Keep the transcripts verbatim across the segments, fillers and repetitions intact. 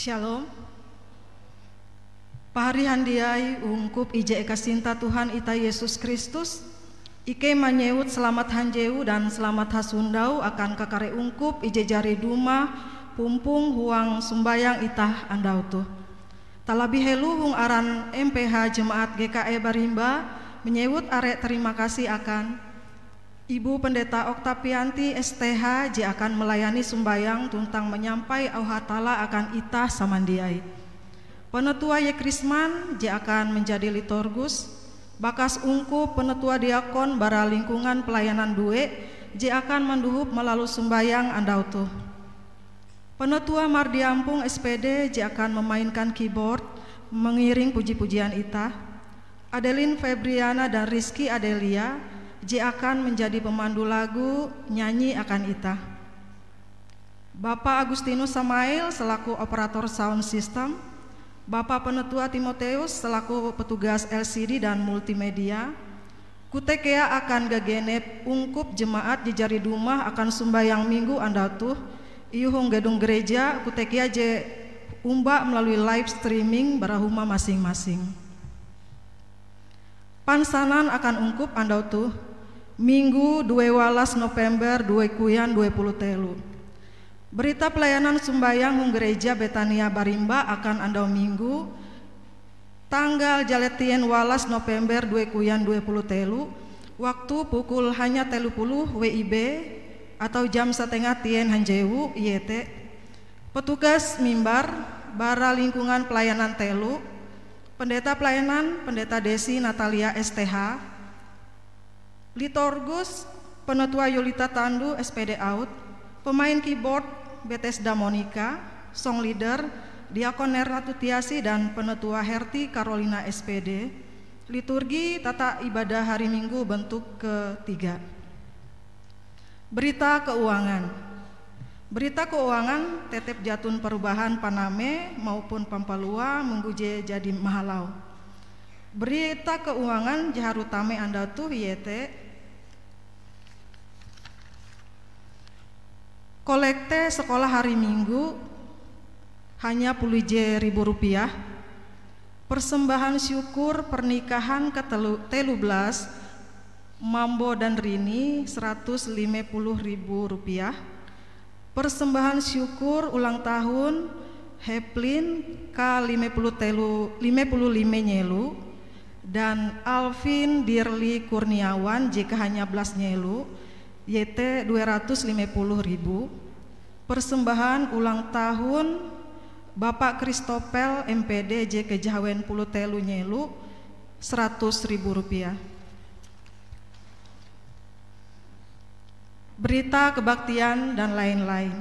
Shalom. Pahari handiai ungkup ije eka sinta Tuhan ita Yesus Kristus, ikei manyewut selamat hanjewu dan selamat hasondau akan kakare ungkup ije jari dumah pumpong huang sumbayang itah andau toh. Talabih helo hong aran M P H Jemaat G K E Barimba, menyewut are terima kasih akan Ibu Pendeta Oktapianti S T H je akan melayani sumbayang tuntang manyampai auh Hatalla akan itah samandiai. Penetua Y Krisman je akan menjadi liturgus, bakas ungkup penetua diakon bara lingkungan pelayanan due je akan mandohop malalus sumbayang andau toh. Penetua Mardiampung S P D je akan memainkan keyboard mengiring puji-pujian itah. Adeline Febriana dan Rizky Adelia je akan menjadi pemandu lagu nyanyi akan itah. Bapa Agustinus Samail selaku operator sound system, Bapa Penetua Timoteus selaku petugas L C D dan multimedia, Kutekea akan gagenep ungkup jemaat je jari dumah akan sumbayang minggu andau toh, iyoh hong gedung gereja, kutekea je omba melalui live streaming bara huma masing-masing. Pansanan akan ungkup andau toh, Minggu due walas November due kuyan due puluh telu. Berita pelayanan sumbayang hong Gereja Betania Barimba akan andau Minggu, tanggal jaletien walas November due kuyan due puluh telu, waktu pukul hanya telu puluh W I B atau jam setengah tien hanjewu, iete petugas mimbar bara lingkungan pelayanan telu, pendeta pelayanan, Pendeta Desi Natalia S T H, Liturgus, Penetua Yulita Tandu S P D Aut, pemain keyboard, Bethesda Monica, song leader, Diakon Nerna Tutiasi dan Penetua Herti Carolina S P D, liturgi tata ibadah hari Minggu bentuk ketiga. Berita keuangan. Berita keuangan tetep jaton perubahan paname maupun pampalua minggu je jadi mahalau. Berita keuangan je harus tame andau toh iete kolekte sekolah hari Minggu hanya puluh ije ribu rupiah. Persembahan syukur pernikahan ketelu-, telu belas Mambo dan Rini seratus lima puluh ribu rupiah. Persembahan syukur ulang tahun Heplin K lima puluh telu, lima puluh lima nyelo, dan Alvin Dirli Kurniawan J K hanya belas nyelo, iete dua ratus lima puluh ribu. Persembahan ulang tahun Bapak Kristopel M P D J K jahawen puluh telu nyelo, seratus ribu rupiah. Berita kebaktian dan lain-lain.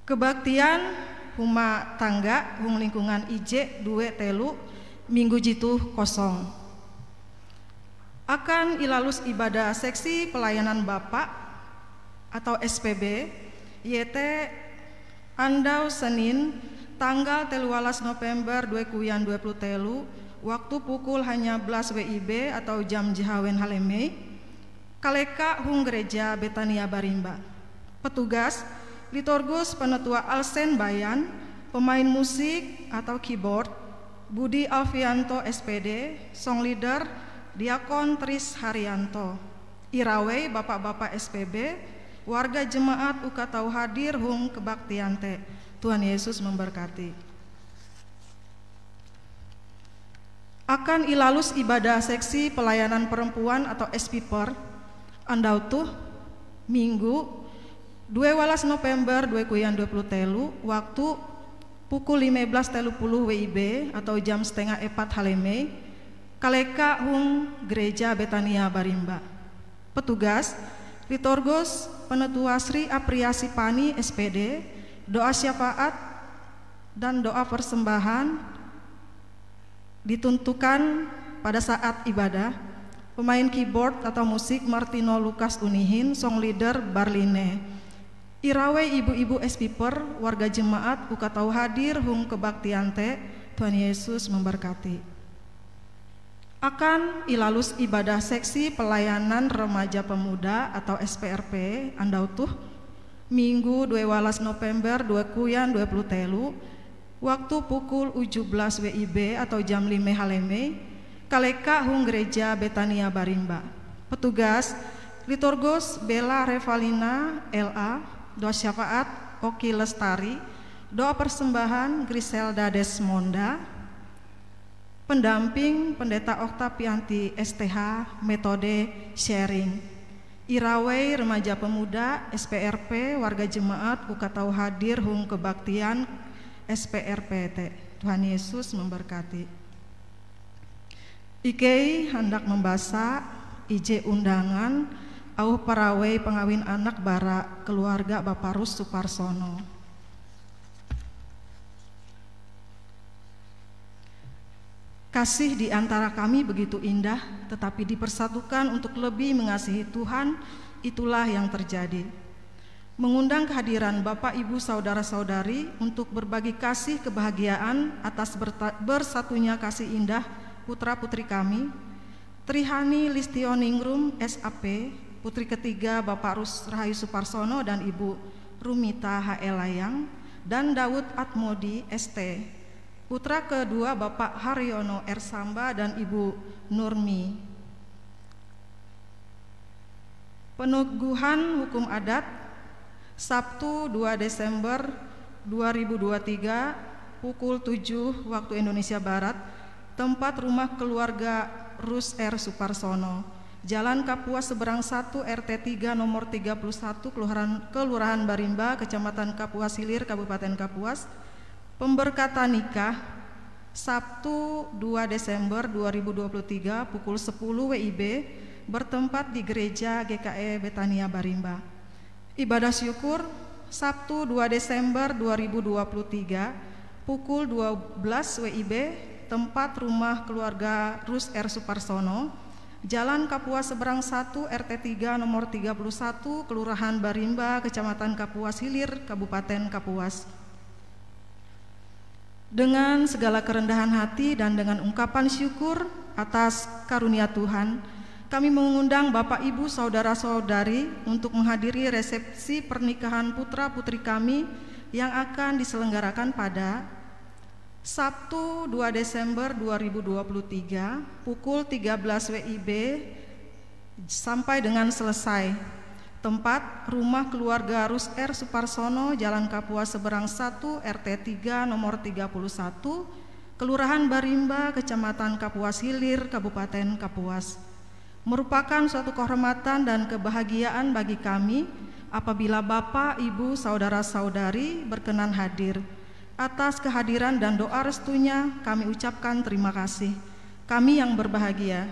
Kebaktian huma tangga hong lingkungan ije, due, telu, minggu jitu kosong. Akan ilalus ibadah seksi pelayanan Bapa atau S P B, iete andau Senin, tanggal telu walas November due kuyan due puluh telu, waktu pukul hanya belas W I B atau jam jahawen halemei, kaleka hong Gereja Betania Barimba. Petugas, liturgus Penetua Alsen Bayan, pemain musik atau keyboard, Budi Alfianto S P D, song leader, Diakon Tris Haryanto. Irawei bapa-bapa S P B, warga jemaat uka tau hadir hong kebaktian te. Tuhan Yesus memberkati. Akan ilalus ibadah seksi pelayanan perempuan atau S P per andau toh, Minggu, due walas November due kuyan due puluh telu, waktu pukul lima belas telu puluh W I B atau jam setengah epat halemei, kaleka hong Gereja Betania Barimba. Petugas, liturgus, Penetua Sri Apriasi Pani S P D, doa syafaat, dan doa persembahan dituntukan pada saat ibadah. Pemain keyboard atau musik Martino Lukas Unihin, song leader Barline. Irawei ibu-ibu S P per, warga jemaat uka tau hadir hong kebaktian te. Tuhan Yesus memberkati. Akan ilalus ibadah seksi pelayanan remaja pemuda atau S P R P andau toh, Minggu due walas November due koyan due puluh telu, waktu pukul uju belas W I B atau jam lime halemei, kaleka hong Gereja Betania Barimba. Petugas, Liturgus Bella Revalina L A, doa syafaat Oki Lestari, doa persembahan Griselda Desmonda, pendamping Pendeta Oktapianti S T H, metode sharing. Irawei remaja pemuda S P R P warga jemaat uka tau hadir hong kebaktian S P R P te. Tuhan Yesus memberkati. Ikei handak mambasa ije undangan auh parawei pangawin anak bara keluarga Bapa Rus Suparsono. Kasih di antara kami begitu indah, tetapi dipersatukan untuk lebih mengasihi Tuhan, itulah yang terjadi. Mengundang kehadiran Bapak, Ibu, Saudara-saudari untuk berbagi kasih kebahagiaan atas berta-, bersatunya kasih indah putra-putri kami, Trihani Listioningrum S A P, putri ketiga Bapak Rus Rahayu Suparsono dan Ibu Rumita H L Layang, dan Daud Atmodi S T, putra kedua Bapak Haryono R Samba dan Ibu Nurmi. Peneguhan hukum adat, Sabtu dua Desember dua ribu dua tiga, pukul tujuh waktu Indonesia Barat, tempat rumah keluarga Rus R Suparsono, Jalan Kapuas seberang satu, R T tiga, nomor tiga puluh satu, Kelurahan, Kelurahan Barimba, Kecamatan Kapuas Hilir, Kabupaten Kapuas. Pemberkatan nikah, Sabtu dua Desember dua ribu dua puluh tiga, pukul sepuluh W I B, bertempat di Gereja G K E Betania Barimba. Ibadah syukur, Sabtu dua Desember dua ribu dua puluh tiga, pukul dua belas W I B, tempat rumah keluarga Rus R Suparsono, Jalan Kapuas seberang satu, R T tiga, nomor tiga puluh satu, Kelurahan Barimba, Kecamatan Kapuas Hilir, Kabupaten Kapuas. Dengan segala kerendahan hati dan dengan ungkapan syukur atas karunia Tuhan, kami mengundang Bapak, Ibu, Saudara-saudari untuk menghadiri resepsi pernikahan putra-putri kami yang akan diselenggarakan pada Sabtu dua Desember dua ribu dua puluh tiga, pukul tiga belas W I B, sampai dengan selesai. Tempat, rumah keluarga Rus R Suparsono, Jalan Kapuas seberang satu, R T tiga, nomor tiga puluh satu, Kelurahan Barimba, Kecamatan Kapuas Hilir, Kabupaten Kapuas. Merupakan suatu kehormatan dan kebahagiaan bagi kami apabila Bapa, Ibu, Saudara-saudari berkenan hadir. Atas kehadiran dan doa restunya, kami ucapkan terima kasih. Kami yang berbahagia,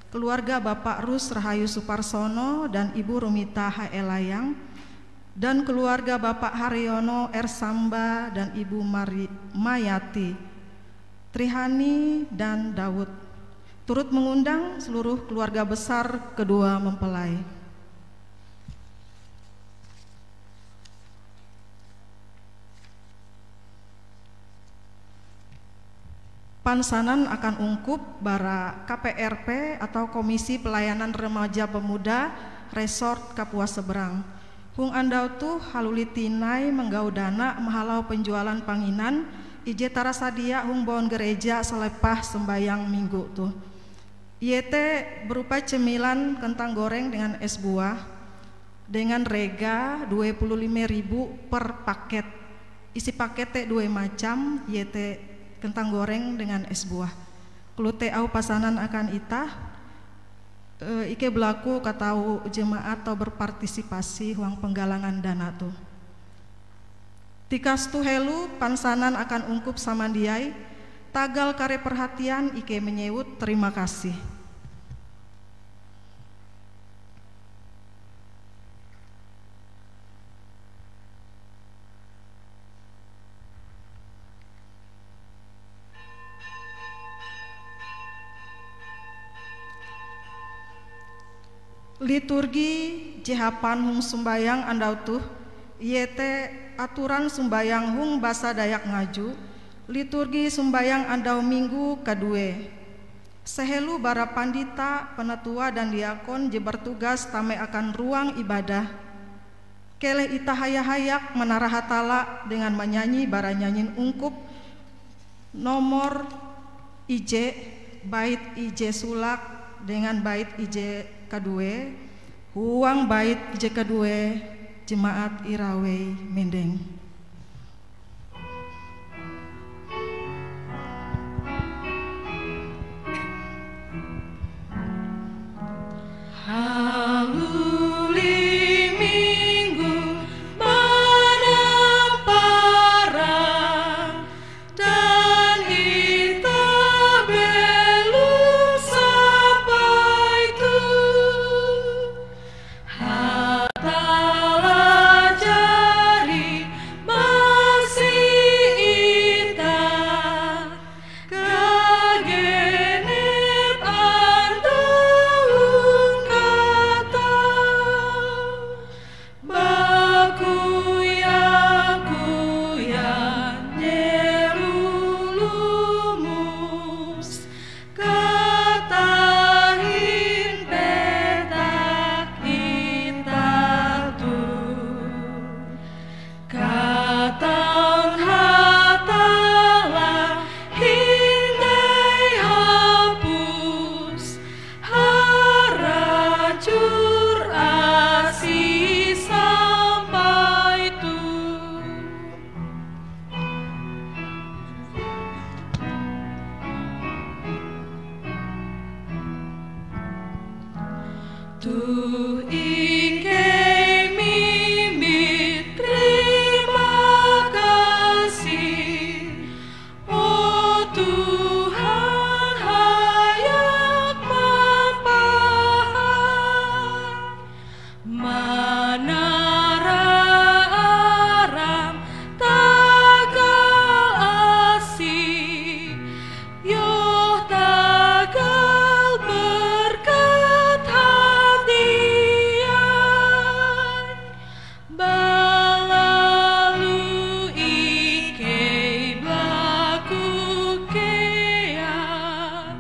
keluarga Bapak Rus Rahayu Suparsono dan Ibu Rumita H L Layang, dan keluarga Bapak Haryono R Samba dan Ibu Mari-, Mayati, Trihani dan Daud, turut mengundang seluruh keluarga besar kedua mempelai. Pansanan akan ungkup bara K P R P atau Komisi Pelayanan Remaja Pemuda Resort Kapuas Seberang. Hong andau toh haluli tinai manggau dana mahalau penjualan panginan ije tarasadia hong baun gereja salepah sombayang minggu toh. Iete berupa cemilan kentang goreng dengan es buah, dengan rega due puluh lime ribu per paket. Isi paket te due macam, iete kentang goreng dengan es buah. Kalote auh pasanan akan itah, eh, ikei balaku katau jemaat tau berpartisipasi huang penggalangan dana toh. Tikas toh helo pansanan akan ungkup samandiai, tagal kare perhatian ikei manyewut terima kasih. Liturgi je hapan hong sombayang andau toh, iete atoran sombayang hong basa Dayak Ngaju, liturgi sombayang andau minggu kadue. Sehelo bara pandita, penatua, dan diakon je bertugas tame akan ruang ibadah. Keleh itah haya-hayak manara Hatalla dengan manyanyi bara nyanyin ungkup nomor ije, bait ije solake dengan bait ije kaduee. Huang bait ije kaduee, jemaat irawei mendeng. Haluli minggu manampara, dan itah belom sampai toh. Hatalla jari masi itah, gagenep andau ungkatau, bakuyan-kuyan je lulumos katahin petak itah toh. Katawan Hatalla hindai hapus harajur asi sampai toh. Toh ikei mimbit rimakasih, o Tuhan hayak mampahari. Manara aram tagal asi, yoh tagal berkat hadiai. Balalu ikei balaku kea,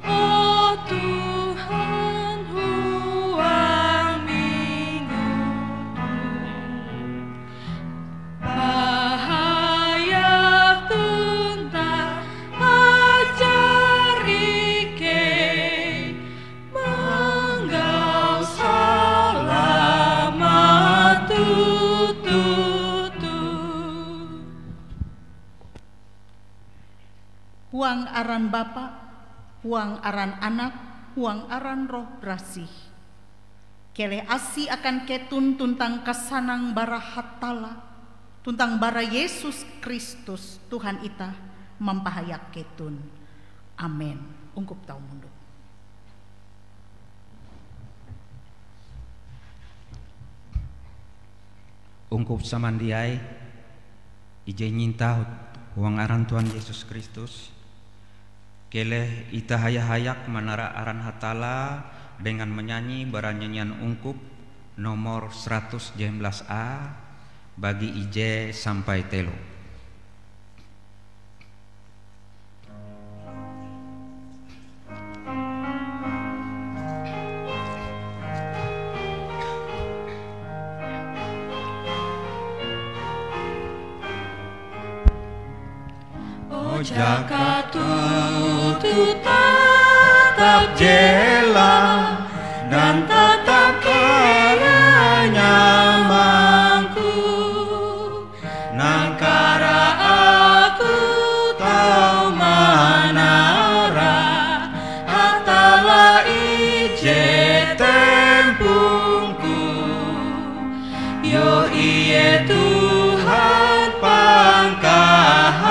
o Tuhan, huang minggu toh. Pahayap tuntang ajar ikei manggau salamat toto-toto. Huang aran Bapa, huang aran Anak, huang aran Roh Barasih. Keleh asi akan keton tuntang kasanang bara Hatalla, tuntang bara Yesus Kristus Tuhan itah mampahayak keton. Amen. Ungkup tau mondok. Ungkup samandiai, ije nyinta huang aran Tuhan Yesus Kristus, keleh itah haya-hayak manara aran Hatalla dengan manyanyi bara nyanyian ungkup nomor seratus jem belas A, bagi ije sampai telo. O jaka toto tatap jela dan tatap kea nyamangku. Nankara aku tau manara Hatalla ije tempongku, yo Ie Tuhan pangkahai,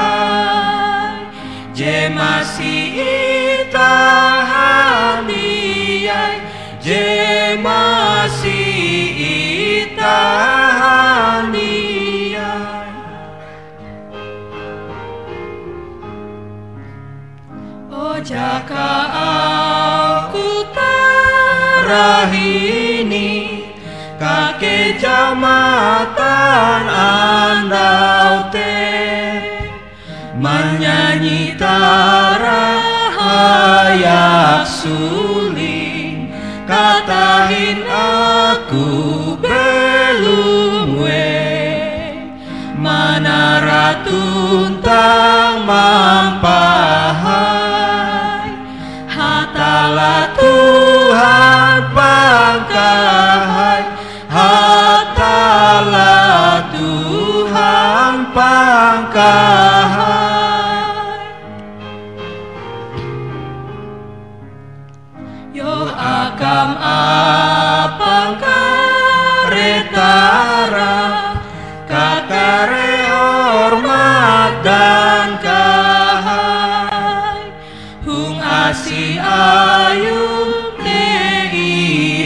je masi itah handiai, je masi itah handiai. O jaka auhku tarahining, kakejau matan andau te. Manyanyi tarahayak suling, katahin aku belom Kam apang kare tara, kakare hormat dan kahai. Hong asi Ayum te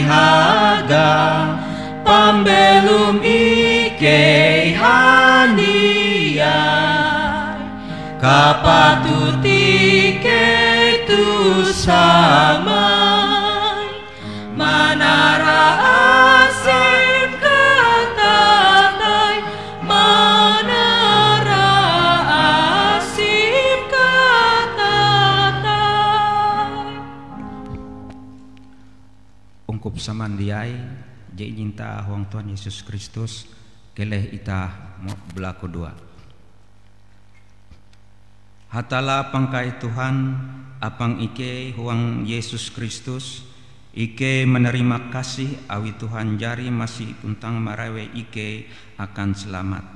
ihaga, pambelom ikei handiai. Kapatut ikei toh samai, manara asim katatahie, manara asim katatahie. Ungkup samandiai je inyinta huang Tuhan Yesus Kristus, keleh itah mo-, balakudoa. Hatalla pangkai Tuhan, apang ikei huang Yesus Kristus, ikei manarima kasih awi Tuhan jari masi tuntang marawei ikei akan salamat.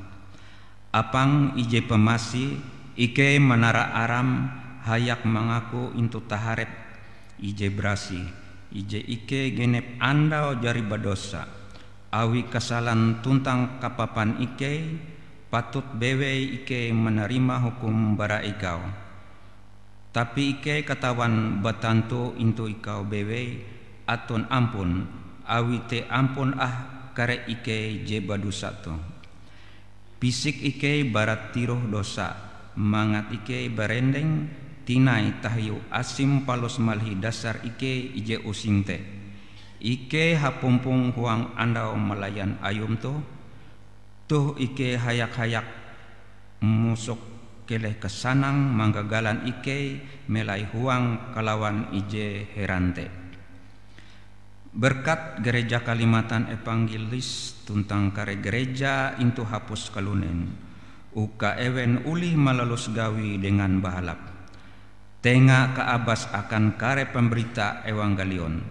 Apang ije pamasih, ikei manara aram hayak mangaku intu taharep ije barasih, ije ikei genep andau jari badosa. Awi kasalan tuntang kapapan ikei, patut bewei ikei manarima hukum bara ikau. Tapi ikei katawan batantu intu ikau bewei aton ampun, awi te ampun ah kare ikei je badosa toh. Pisik ikei bara tiroh dosa, mangat ikei barendeng tinai tahiu asim palus malihi dasar ikei ije using te. Ikei hapumpong huang andau malayan Ayum toh, toh ikei hayak-hayak mosok keleh kasanang manggagalan ikei melai huang kalawan ije heran te. Berkat Gereja Kalimantan Evangelis tuntang kare gereja intu hapus kalunen, uka ewen olih malalus gawi dengan bahalap. Tenga kaabas akan kare pambarita Evangelion,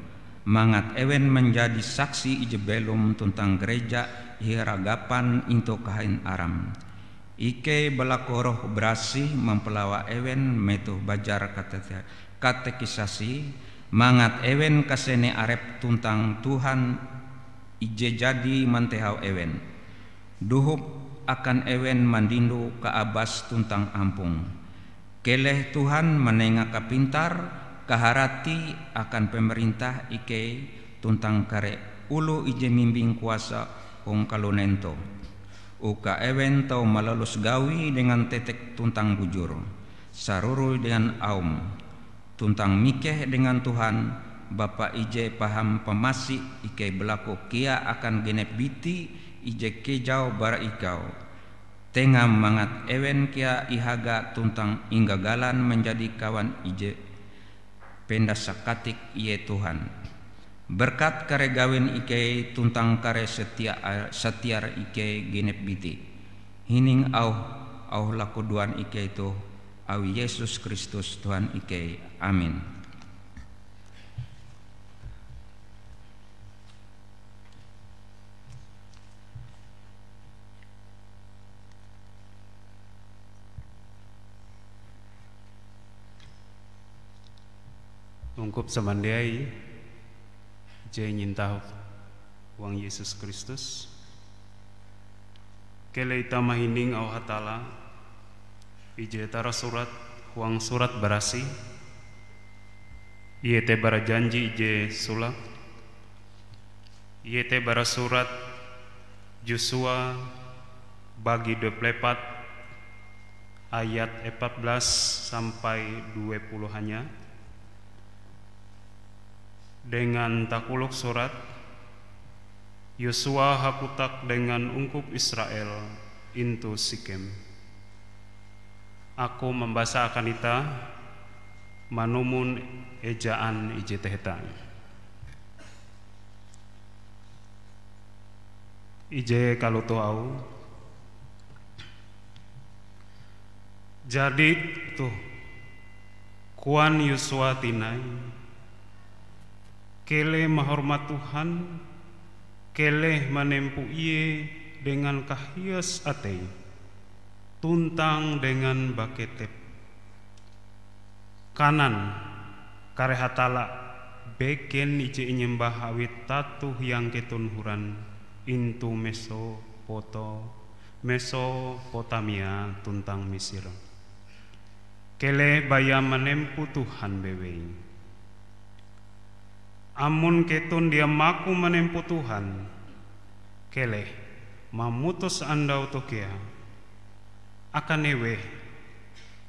mangat ewen manjadi saksi ije belom tuntang gereja iharagapan intu kahain aram. Ikei balaku roh barasih mampalawa ewen metoh bajar kate-, katekisasi, mangat ewen kasene arep tuntang Tuhan ije jadi mantehau ewen. Dohop akan ewen mandino kaabas tuntang ampong. Keleh Tuhan manenga kapintar, kaharati akan pamarentah ikei tuntang kare oloh ije mimbing kuasa hong kalunen toh. Uka ewen tau malalus gawi dengan tetek tuntang bujur, saroroi dengan aum, tuntang mikeh dengan Tuhan, Bapa ije paham pamasih ikei balaku kea akan genep biti ije kejau bara ikau. Tengam mangat ewen kea ihaga tuntang inggagalan manjadi kawan ije penda sakatik, ie Tuhan. Berkat kare gawin ikei tuntang kare setia, satiar ikei genep biti. Hining auh, auh lakudoan ikei toh awi Yesus Kristus Tuhan ikei. Amin. Ungkup samandiai je inyinta huang Yesus Kristus, keleh itah mahining auh Hatalla ije tarasurat huang Surat Barasih, iete bara janji ije solake, iete bara surat Yosua bagi dua puluh empat ayat empat belas sampai dua puluh hanya. Dengan takolok surat, Yosua hakotak dengan ungkup Israel intu Sikem. Aku mambasa akan itah manumon ejaan ije taheta. Ije kalotoh auhe. Jadi toh, koan Yosua tinai, "Keleh mahormat Tuhan, keleh manempo Ie dengan kahias atei tuntang dengan baketep. Kanan kare hatalla Beken ije inyembah awi tato hiang keton horan intu Mesopoto-, Mesopotamia tuntang Misir. Keleh baya manempo Tuhan bewei. Amon keton dia maku manempo Tuhan, keleh mamutus andau toh kea. Akan eweh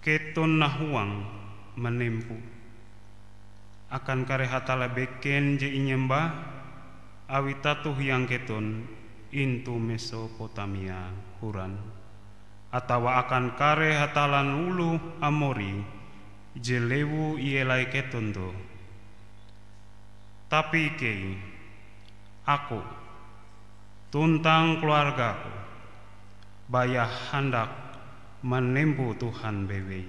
keton nahuang manempo akan kare hatalla beken je inyembah awi tato hiang keton intu Mesopotamia horan, atawa akan kare hatallan oloh Amori je lewu ielai keton toh. Tapi ikei, aku, tuntang keluargaku, baya handak manempo Tuhan bewei.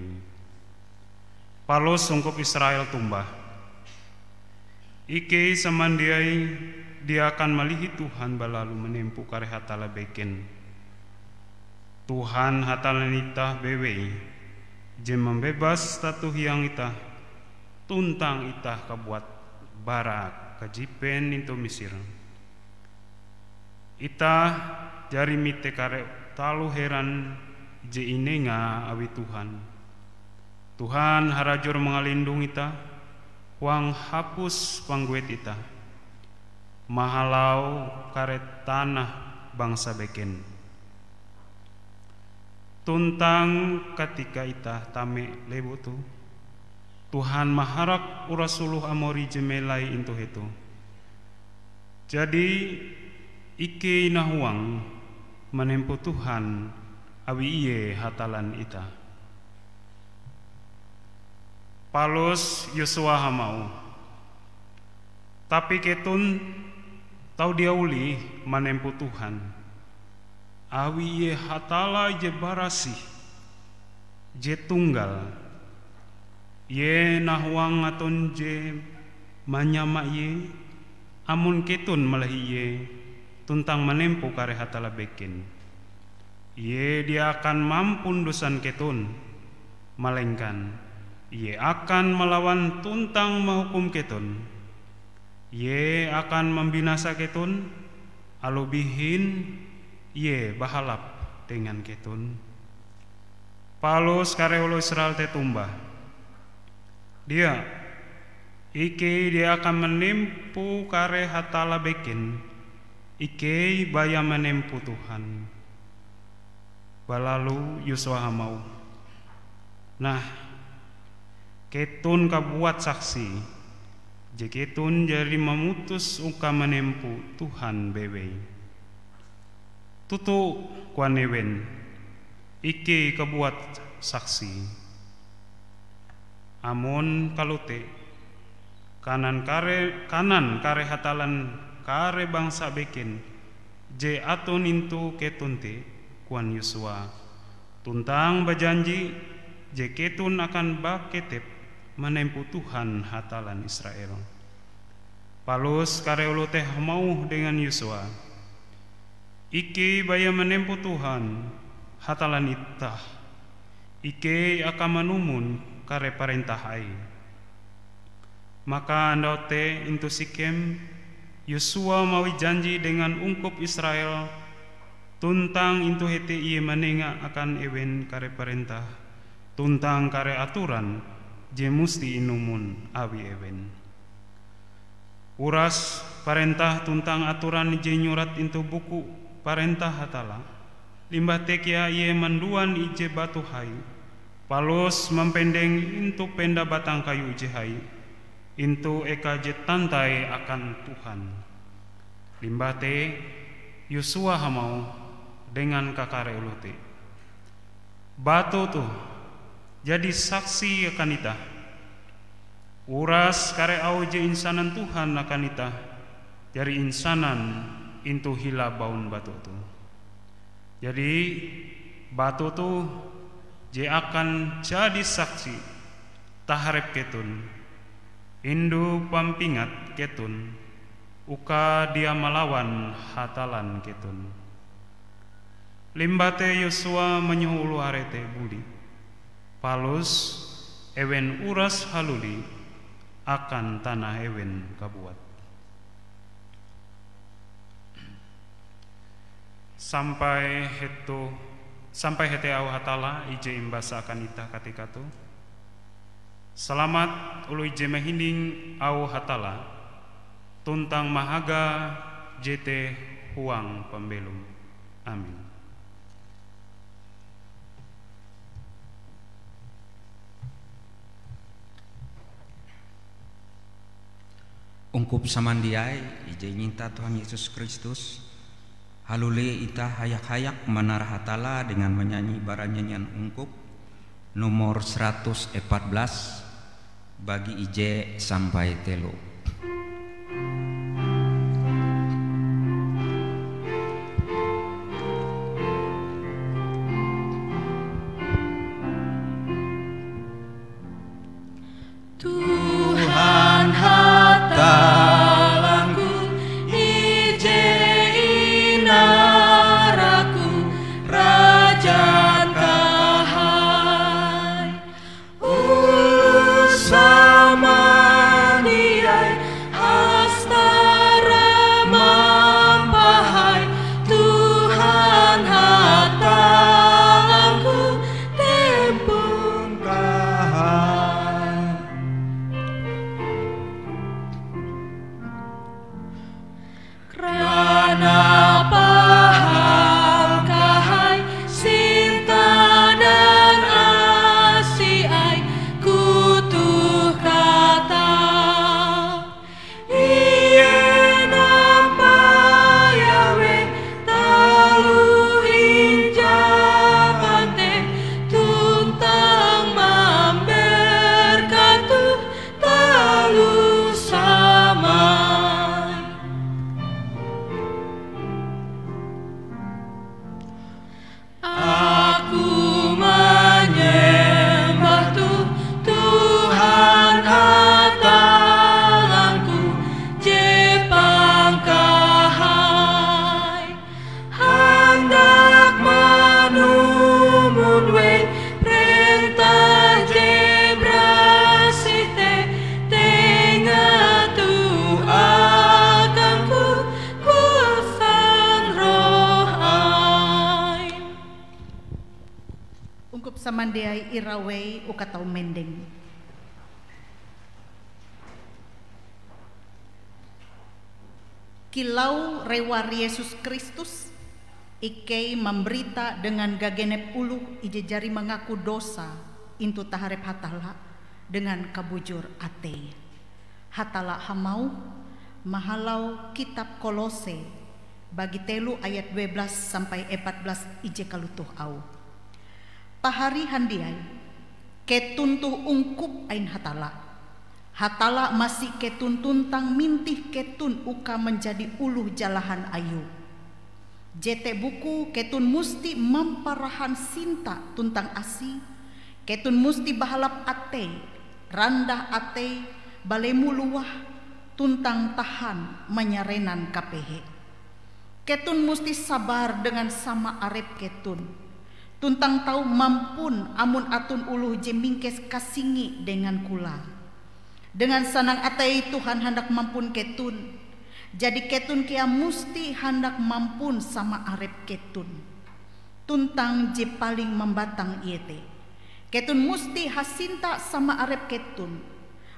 Palus ungkup Israel tombah, "Ikei samandiai dia akan malihi Tuhan balalu manempo kare hatalla beken. Tuhan Hatallan itah bewei je mambebas tato hiang itah tuntang itah kabuat bara kajipen intu Misir. Itah jari mite kare taloh heran je inenga awi Tuhan. Tuhan harajur mangalindong itah huang hapus pangguet itah, mahalau kare tanah bangsa beken." Tuntang katika itah tame lewu toh, Tuhan maharak uras oloh Amori je melai intu hetoh. Jadi, ikei nahuang manempo Tuhan awi Ie Hatallan itah. Palus Yosua hamauh, "Tapi keton tau dia olih manempo Tuhan, awi Ie Hatalla je barasih, je tunggal. Ie nahuang aton je manyama Ie. Amon keton malahi Ie tuntang manempo kare hatalla beken, Ie dia akan mampun dosan keton, malengkan Ie akan malawan tuntang mahukum keton. Ie akan mambinasa keton, aloh bihin Ie bahalap dengan keton." Palus kare oloh Israel te tombah, "Dia, ikei dia akan manempo kare hatalla beken, ikei baya manempo Tuhan." Balalu Yosua hamauh, "Nah, keton kabuat saksi je keton jari mamutus uka manempo Tuhan bewei." "Toto," koan ewen, "ikei kabuat saksi. Amon kalote, kanan kare, kanan kare hatallan kare bangsa beken je aton intu keton te," koan Yosua, "tuntang bajanji je keton akan baketep manempo Tuhan Hatallan Israel." Palus kare oloh te hamauh dengan Yosua, "Ikei baya manempo Tuhan, Hatallan itah. Ikei akan manumon kare parentah Aie." Maka andau te intu Sikem, Yosua mawi janji dengan ungkup Israel, tuntang intu hete ie manenga akan ewen kare parentah tuntang kare atoran je musti inumon awi ewen. Uras parentah tuntang atoran ije nyurat intu buku parentah Hatalla. Limbah te kea ie manduan ije batu hai, palus mampendeng intu penda batang kayu ije hai, intu eka je tantai akan Tuhan. Limbah te, Yosua hamauh dengan kakare oloh te, "Batu toh jadi saksi akan itah. Uras kare auh je insanan Tuhan akan itah jari insanan intu hila baun batu toh. Jadi, batu toh je akan jadi saksi taharep keton, indu pampingat keton, uka dia malawan Hatallan keton." Limbah te Yosua manyoho oloh are te buli. Palus ewen uras haluli, akan tanah ewen kabuat. Sampai hetoh, sampai hete auh Hatalla ije imbasa akan itah katika toh. Salamat oloh ije mahining auh Hatalla, tuntang mahaga jete huang pambelom. Amin. Ungkup samandiai ije inyinta Tuhan Yesus Kristus, haluli itah hayak-hayak manarah Hatalla dengan manyanyi bara nyanyian ungkup nomor seratus empat belas, bagi ije sampai telo. Tuhan Hatallangku, ije inaraku, rajan kahai. Oloh samandiai hastara mampahai, Tuhan Hatallangku, tempon kahai. Karana paham kahai, sinta dan asi ai kutoh kata. Ie nampayah weh taloh injapante, tuntang mamberkat toh taloh samai. Aku manyembah toh Tuhan Hatallangku je pangkahai. Handak manumon weh prentah je barasih te, tenga toh akangku kuasan Roh Aim. Ungkup samandiai irawei uka tau mendeng. Kilau rewar Yesus Kristus, ikei mambarita dengan gagenep oloh ije jari mangaku dosa intu taharep Hatalla dengan kabujur atei. Hatalla hamauh mahalau kitab Kolose bagi telo ayat due belas sampai empat belas ije kalotoh auhe, "Pahari handiai, keton toh ungkup ain Hatalla. Hatalla masi keton tuntang mintih keton uka manjadi oloh jalahan Ayue. Jete bukue keton musti mamparahan sinta tuntang asi, keton musti bahalap atei, randah atei, balemo luah, tuntang tahan manyarenan kapehe. Keton musti sabar dengan sama arep keton, tuntang tau mampun amon aton oloh je mingkes kasingi dengan kulah. Dengan sanang atei Tuhan handak mampun keton. Jadi keton kea musti handak mampun sama arep keton." Tuntang je paling mambatang iete, keton musti hasinta sama arep keton,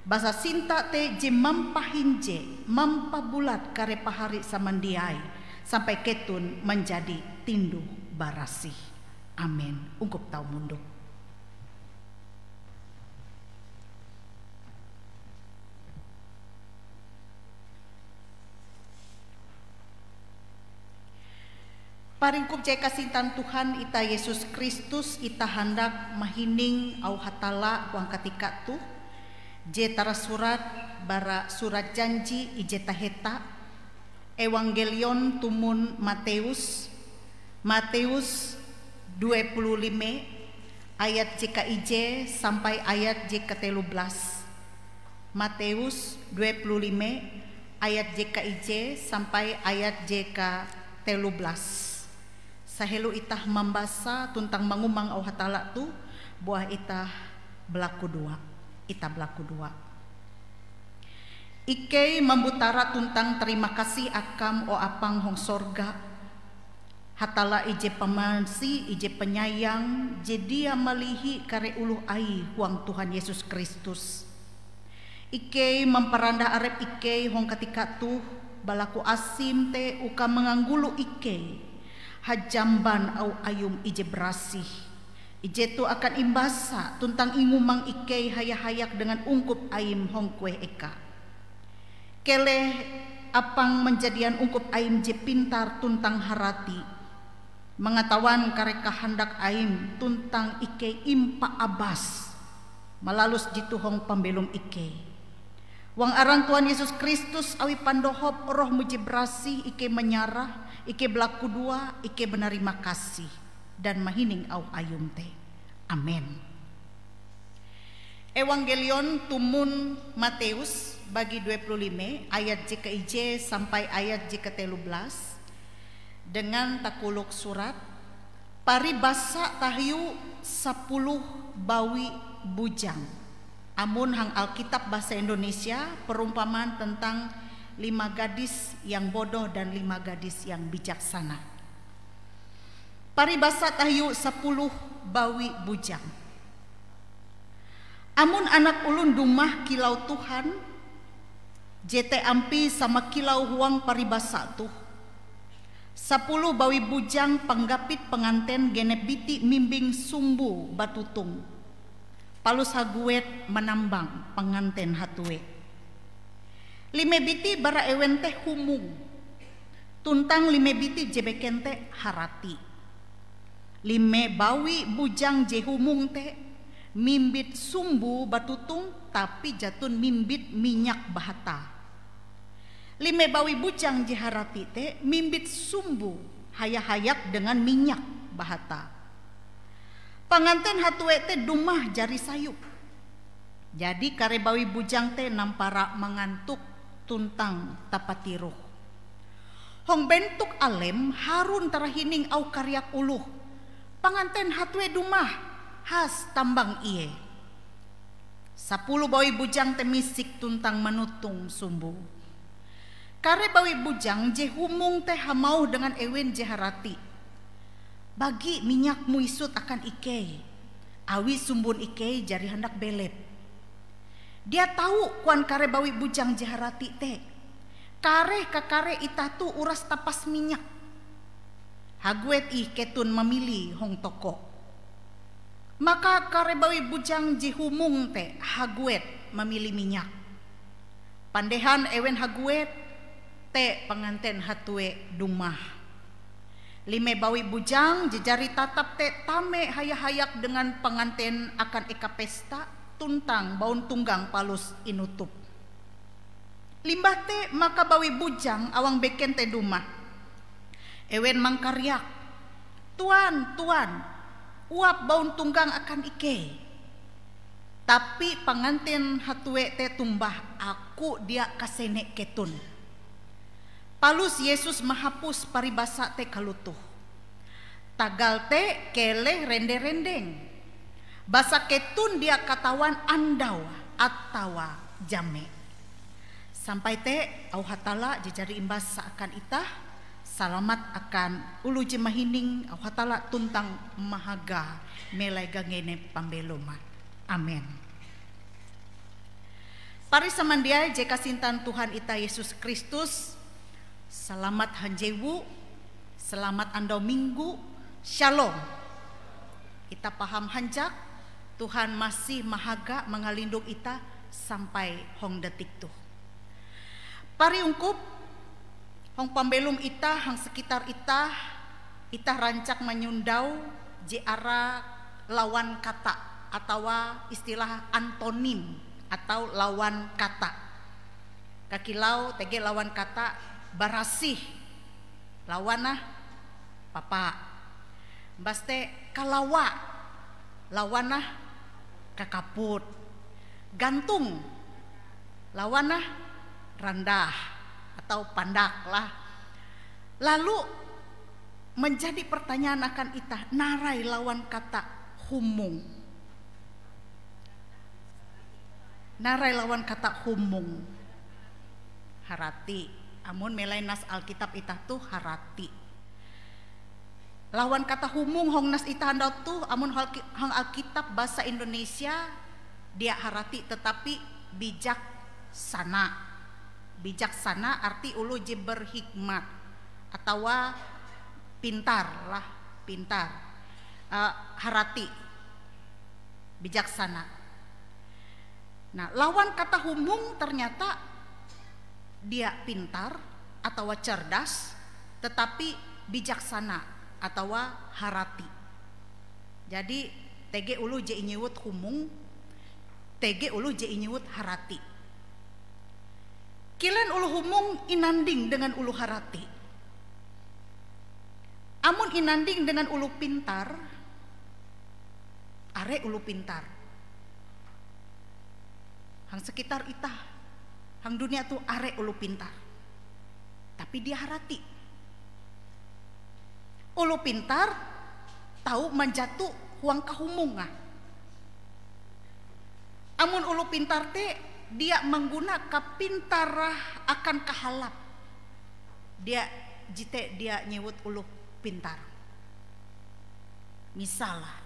basa sinta te je mampahinje, mampabulat kare pahari samandiai sampai keton manjadi tinduh-barasih. Amen. Ungkup tau mondok. Pahari ungkup je kasintan Tuhan itah Yesus Kristus, itah handak mahining auh Hatalla huang katika toh, je tarasurat bara Surat Janji ije taheta, Ewangkelion tumon Matius, Matius due puluh lime ayat je kaije sampai ayat je katelo belas. Matius due puluh lime ayat je kaije sampai ayat je katelo belas. Sahelo itah mambasa tuntang mangumang auh Hatalla toh, buah itah balakudoa. Itah balakudoa. Ikei mambuta tuntang tarima kasih akam, o Apang hong sorga, Hatalla ije pamarsi, ije panyayang, je dia malihi kare oloh Aie huang Tuhan Yesus Kristus. Ikei mamparandah arep ikei hong katika toh, balaku asim te uka manganggolo ikei hajamban auh ayum ije barasih, ije toh akan imbasa tuntang ingumang ikei haya-hayak dengan ungkup Aim hong kueh eka. Keleh Apang manjadian ungkup Aim je pintar tuntang harati, mangatawan kare kahandak Aim tuntang ikei impaabas malalus jitoh hong pambelom ikei. Huang aran Tuhan Yesus Kristus awi pandohop Roh-Mu je barasih ikei manyarah, ikei balakudoa, ikei manarima kasih dan mahining auh Ayum te. Amen. Ewangelion tumon Matius bagi dua puluh lima ayat je kaije sampai ayat je katelu belas, dengan takolok surat, paribasa tahiu sapuluh bawi bujang. Amon hang Alkitab bahasa Indonesia, perumpamaan tentang lima gadis yang bodoh dan lima gadis yang bijaksana. Paribasa tahiu sapuluh bawi bujang. Amon Anak Olon dumah kilau Tuhan, jete ampie sama kilau huang paribasa toh. Sapuluh bawi bujang panggapit panganten genep biti mimbing sumbo batutong, palus haguet manambang panganten hatue. Lime biti bara ewen te humong, tuntang lime biti je beken te harati. Lime bawi bujang je humong te mimbit sumbo batutong, tapi jaton mimbit minyak bahata. Lime bawi bujang je harati te mimbit sumbo haya-hayak dengan minyak bahata. Panganten hatue te dumah jari sayup. Jadi kare bawi bujang te nampara mangantok tuntang tapatiroh. Hong bentok alem harun tarahining auh kariak oloh, "Panganten hatue dumah, has tambang ie!" Sapuluh bawi bujang te misik tuntang manutong sumbo. Kare bawi bujang je humong te hamauh dengan ewen je harati, "Bagi minyakmu isut akan ikei, awi sumbon ikei jari handak belep." "Dia tau," koan kare bawi bujang je harati te, "kareh kakare itah toh uras tapas minyak. Haguet ih keton mamili hong toko." Maka kare bawi bujang je humong te haguet mamili minyak. Pandehan ewen haguet te panganten hatue dumah. Lime bawi bujang je jari tatap te tame haya-hayak dengan panganten akan eka pesta tuntang bauntonggang palus inutup. Limbah te maka bawi bujang awang beken te dumah. Ewen mangkariak, "Tuan, Tuan, uap bauntonggang akan ikei!" Tapi panganten hatue te tombah, "Aku dia kasene keton." Palus Yesus mahapus paribasa te kalotoh, "Tagal te keleh rende-rendeng, basa keton dia katawan andau atawa jame." Sampai te auh Hatalla je jari imbasa akan itah. Salamat akan oloh je mahining auh Hatalla tuntang mahaga melai gagenep pambeloma. Amen. Pari samandiai je kasintan Tuhan itah Yesus Kristus, salamat hanjewu, salamat andau Minggu, Shalom. Itah paham hanjak, Tuhan masih mahaga mangalindong itah sampai hong detik toh. Pari ungkup, hong pambelom itah, hang sekitar itah, itah rancak manyondau je ara lawan kata atawa istilah antonim atau lawan kata. Kakilau tege lawan kata barasih, lawan nah papa. Limbas te kalawa, lawan nah kakaput. Gantung, lawan nah randah atau pandak lah. Lalu menjadi pertanyaan akan itah, narai lawan kata humong. Narai lawan kata humong. Harati. Amun melai nas Alkitab itah toh harati. Lawan kata humong hong nas itah andau toh, amun hong Alkitab bahasa Indonesia, dia harati tetapi bijaksana. Bijaksana arti oloh je berhikmat atawa pintar lah, pintar. Eh, harati, bijaksana. Nah, lawan kata humong ternyata dia pintar atawa cerdas, tetapi bijaksana atawa harati. Jadi, tege oloh je inyewut humong, tege oloh je inyewut harati. Kilen oloh humong inanding dengan oloh harati? Amun inanding dengan oloh pintar, are oloh pintar. Hang sekitar itah, hang dunia toh are oloh pintar. Tapi dia harati. Oloh pintar tau manjato huang kahumong. Amun oloh pintar te dia mangguna kapintarae akan kahalap, dia jete dia nyewut oloh pintar. Misal lah,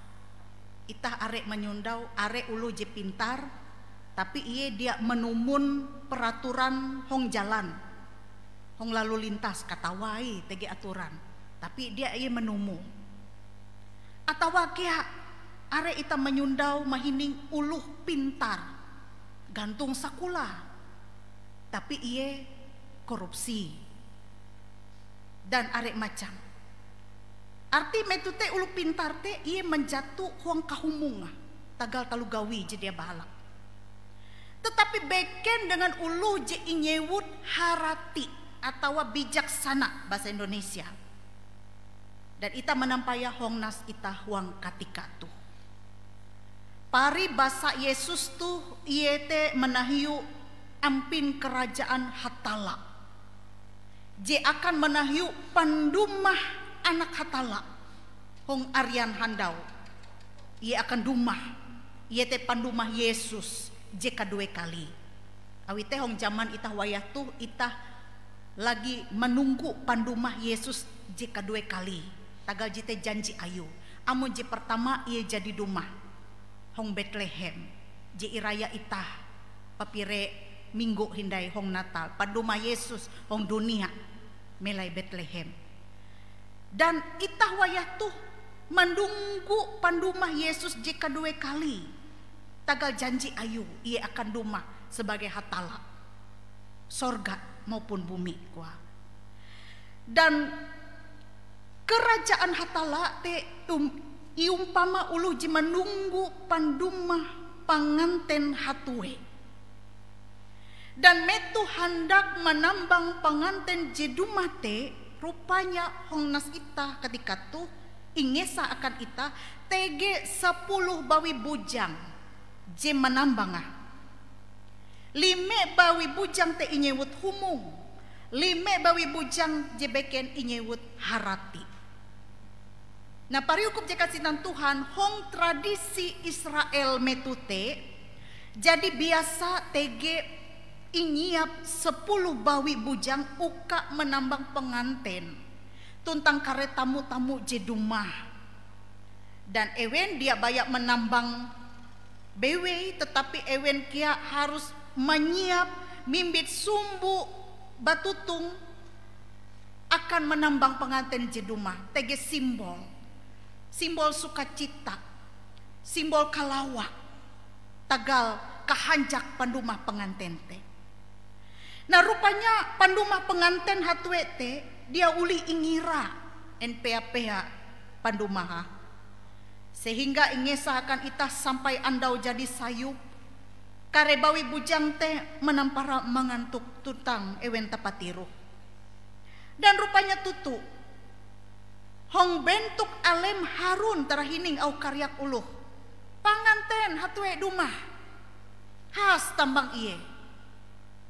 itah are manyondau are oloh je pintar, tapi ie dia manumon peraturan hong jalan, hong lalu lintas, katawan tege aturan, tapi dia ie manumon. Atawa kea are itah manyondau mahining oloh pintar, gantong sakolah, tapi ie korupsi dan are macam. Arti metoh te oloh pintar te ie manjato huang kahumong tagal taloh gawi je dia bahalap. Tetapi beken dengan oloh je inyewut harati atawa bijaksana bahasa Indonesia. Dan itah manampayah hong nas itah huang katika toh. Paribasa Yesus toh iete manahiu ampin Karajaan Hatalla je akan manahiu pandumah Anak Hatalla hong arian handau. Ie akan dumah, iete pandumah Yesus je kadue kali. Awi te hong jaman itah wayah toh itah lagi manunggu pandumah Yesus je kadue kali. Tagal jete janji Ayue. Amon je pertama ie jadi dumah hong Betlehem, je iraya itah papire minggu hindai hong Natal, pandumah Yesus hong dunia melai Betlehem. Dan itah wayah toh manunggu pandumah Yesus je kadue kali, tagal janji Ayue, ie akan dumah sebagai Hatalla. Sorga maupun bumi, koae. Dan Karajaan Hatalla te um, iumpama oloh je manunggu pandumah panganten hatue. Dan metoh handak manambang panganten je dumah te, rupanya hong nas itah katika toh ingesa akan itah tege sapuluh bawi bujang je manambange. Lime bawi bujang te inyewut humong, lime bawi bujang je beken inyewut harati. Nah, pariukup je kasintan Tuhan, hong tradisi Israel metoh te, jadi biasa tege inyiap sapuluh bawi bujang uka manambang panganten tuntang kare tamu-tamu je dumah. Dan ewen dia baya manambang bewei, tetapi ewen kea harus manyiap mimbit sumbo batutong akan manambang panganten je dumah, tege simbol. Simbol sukacita, simbol kalawa, tagal kahanjak pandumah panganten te. Nah, rupanya pandumah panganten hatue te dia olih ingira, en pea-pea pandumahe. Sehingga ingesa akan itah sampai andau jadi sayup, kare bawi bujang te manampara mangantok tuntang ewen tapatiroh. Dan rupanya toto, hong bentok alem harun tarahining auh kariak oloh, "Panganten hatue dumah! Has tambang ie!"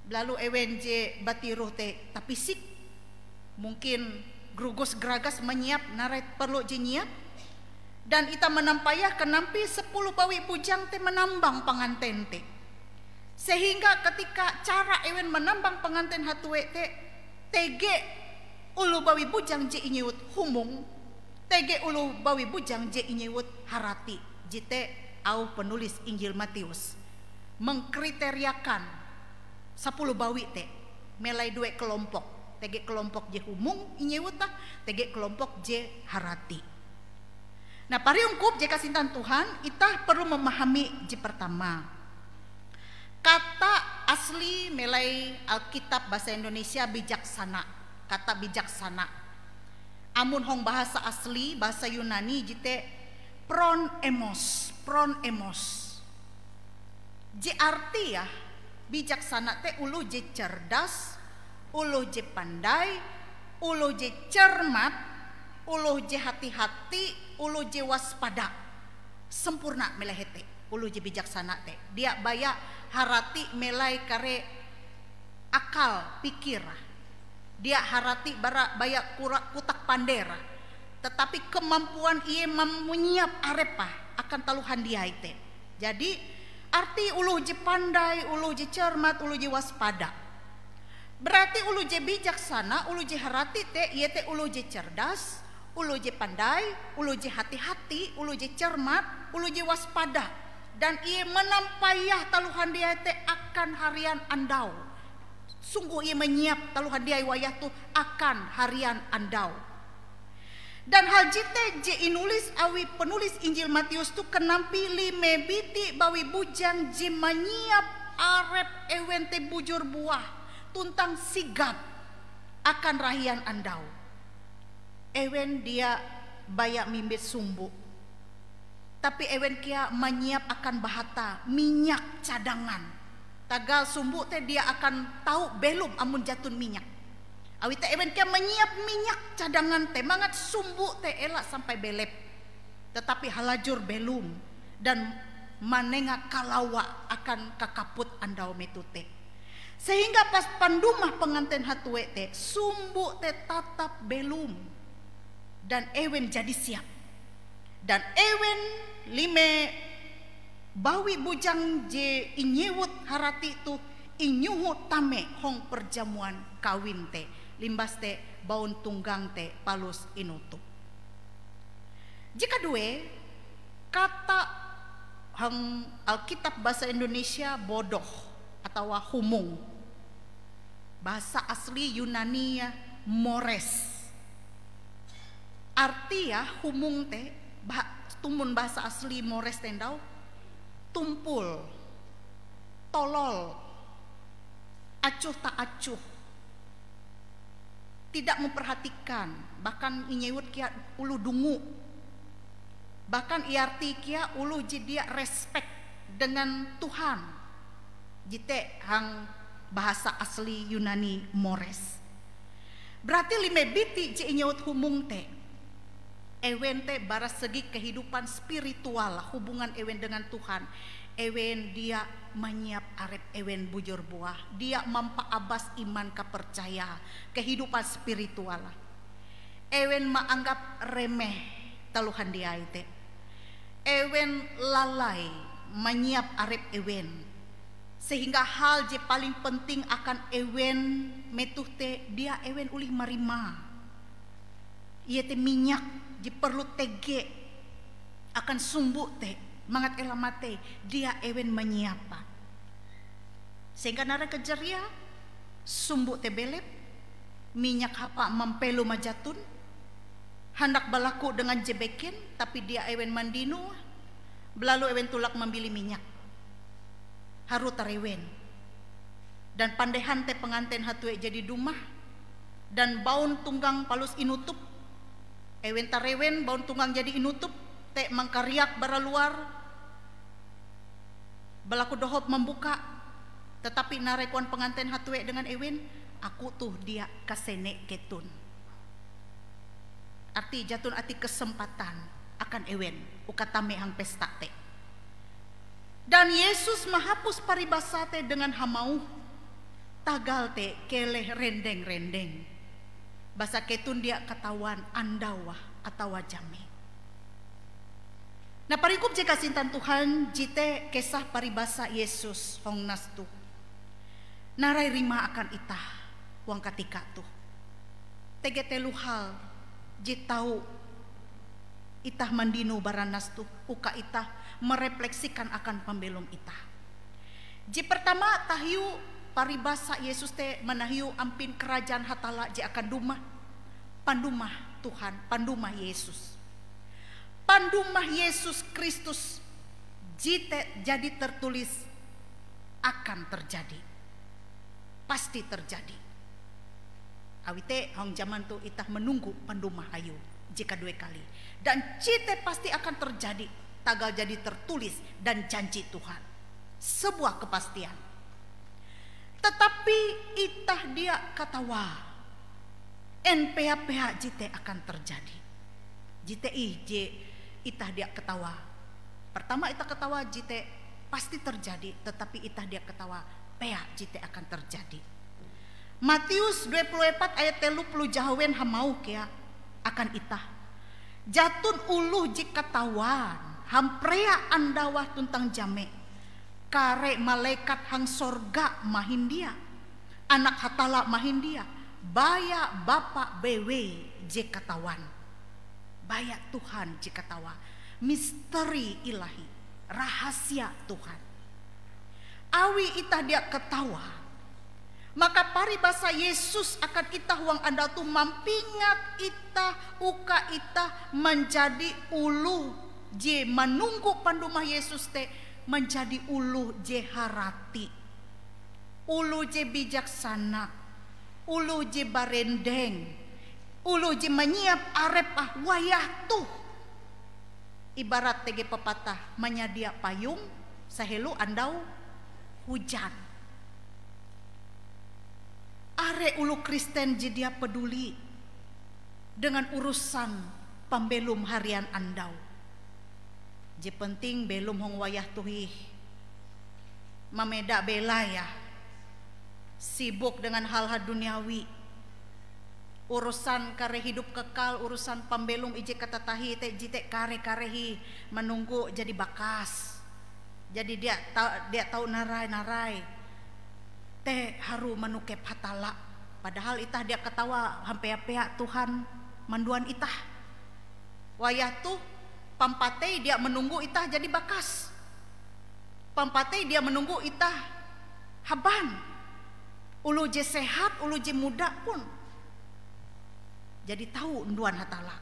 Balalu ewen je batiroh te tapisik, mungkin grugus-gragas manyiap narai perlu je nyiap, dan itah manampayah kanampie sapuluh bawi bujang te manambang panganten te. Sehingga ketika cara ewen manambang pengantin hatue te, tege oloh bawi bujang je inyewut humong, tege oloh bawi bujang je inyewut harati. Jete auh penulis Injil Matius mengkriteriakan sapuluh bawi te melai due kelompok, tege kelompok je humong inyewut ah, tege kelompok je harati. Nah, pariungkup je kasintan Tuhan, itah perlu memahami je pertama. Kata asli melai Alkitab bahasa Indonesia bijaksana. Kata bijaksana. Amun hong bahasa asli, bahasa Yunani jete pron emos, pron emos. Je arti ya, bijaksana te oloh je cerdas, oloh je pandai, oloh je cermat, oloh je hati-hati, oloh je waspada. Sempurna melai hete, oloh je bijaksana te. Dia baya harati melai kare akal pikir. Dia harati bara baya kura-, kutak pander. Tetapi kemampuan ie menyiap arepe akan taloh handiai te. Jadi, arti oloh je pandai, oloh je cermat, oloh je waspada. Berarti oloh je bijaksana, oloh je harati te, iete oloh je cerdas, oloh je pandai, oloh je hati-hati, oloh je cermat, oloh je waspada. Dan ie manampayah taloh handiai te akan harian andau. Sungguh ie manyiap taloh handiai wayah toh akan harian andau. Dan hal jete je inulis awi penulis Injil Matius toh kanampi lime biti bawi bujang je manyiap arep ewen te bujur buah tuntang sigap akan rahian andau. Ewen dia baya mimbit sumbo, tapi ewen kea manyiap akan bahata minyak cadangan. Tagal sumbo te dia akan tau belom amon jaton minyak. Awi te ewen kea manyiap minyak cadangan te mangat sumbo te ela sampai belep, tetapi halajur belom dan manenga kalawa akan kakaput andau metoh te. Sehingga pas pandumah pengantin hatue te, sumbo te tatap belom dan ewen jadi siap. Dan ewen lime bawi bujang je inyewut harati toh inyoho tame hong perjamuan kawin te, limbas te baun tunggang te palus inutup. Je kadue, kata hong Alkitab bahasa Indonesia bodoh atawa humong. Bahasa asli Yunani ya mores. Arti ya humong te, bah-, tumon bahasa asli mores te ndau, tumpul, tolol, acuh tak acuh, tidak memperhatikan, bahkan inyewut kea oloh dungu. Bahkan iarti kea oloh je dia respect dengan Tuhan. Jete hong bahasa asli Yunani mores. Berarti lime biti je inyewut humong te, ewen te bara segi kehidupan spiritual, hubungan ewen dengan Tuhan, ewen dia manyiap arep ewen bujur buah, dia mampaabas iman kapercaya, kehidupan spiritual. Ewen maanggap remeh taloh handiai te. Ewen lalai manyiap arep ewen, sehingga hal je paling penting akan ewen metoh te dia ewen olih marima. Iete minyak je perlu tege akan sumbo te mangat ela matei, dia ewen manyiape. Sehingga narai kejariae, sumbo te belep, minyak hapa mampelo majaton, handak balaku dengan je beken, tapi dia ewen mandino, balalu ewen tulak mambili minyak. Harue tarewen. Dan pandehan te pengantin hatue jadi dumah, dan baun tunggang palus inutup. Ewen tarewen baun tunggang jadi inutup, te mangkariak bara luar, balaku dohop mambuka, tetapi narai koan pengantin hatue dengan ewen, "Aku toh dia kasene keton." Arti jaton atii kesempatan akan ewen uka tame hang pesta te. Dan Yesus mahapus paribasa te dengan hamauh, "Tagal te keleh rendeng-rendeng, basa keton dia katawan andaue atawa jamee." Nah, parikop je kasintan Tuhan, jite kesah paribasa Yesus hong nas toh. Narai rimae akan itah huang katika toh. Tege telo hal je tau itah mandino bara nas toh, uka itah merefleksikan akan pambelom itah. Je pertama, tahiu paribasa Yesus te manahiu ampin Karajaan Hatalla je akan dumah. Pandumah Tuhan, pandumah Yesus. Pandumah Yesus Kristus jite jadi tertulis akan terjadi. Pasti terjadi. Awi te hong jaman toh itah menunggu pandumah Ayue je kadue kali. Dan jete pasti akan terjadi, tagal jadi tertulis dan janji Tuhan. Sebuah kepastian. Tetapi itah dia katawa en pea-pea jete akan terjadi. Jete ih je itah dia katawa. Pertama itah katawa jete pasti terjadi, tetapi itah dia katawa pea jete akan terjadi. Matius dua puluh empat ayat telu puluh jahawen hamauh kea akan itah. Jaton oloh je katawan hamparea andawah tuntang jame, kare malekat hang sorga mahin dia, Anak Hatalla mahin dia, baya Bapa bewei je katawan. Baya Tuhan je katawa. Misteri ilahi, rahasia Tuhan. Awi itah dia katawa, maka paribasa Yesus akan itah huang andau toh mampingat itah uka itah manjadi oloh je manunggu pandumah Yesus te manjadi oloh je harati, oloh je bijaksana, oloh je barendeng, oloh je manyiap arep ah wayah toh. Ibarat tege pepatah, manyadia payung sahelo andau hujan. Are oloh Kristen je dia peduli dengan urusan pambelom harian andau. Je penting belom hong wayah toh ih. Mameda bela ya. Sibuk dengan hal-hal duniawi. Urusan kare hidup kekal, urusan pambelom ije katatahie te jete kare-kare hi manunggu jadi bakas. Jadi dia ta-, dia tau narai-narai. Te harue manokep Hatalla. Padahal itah dia katawa hampea-pea Tuhan manduan itah. Wayah toh pampatei dia menunggu itah jadi bakas. Pampatei dia menunggu itah haban. Oloh je sehat, oloh je muda pun jadi tau nduan Hatalla.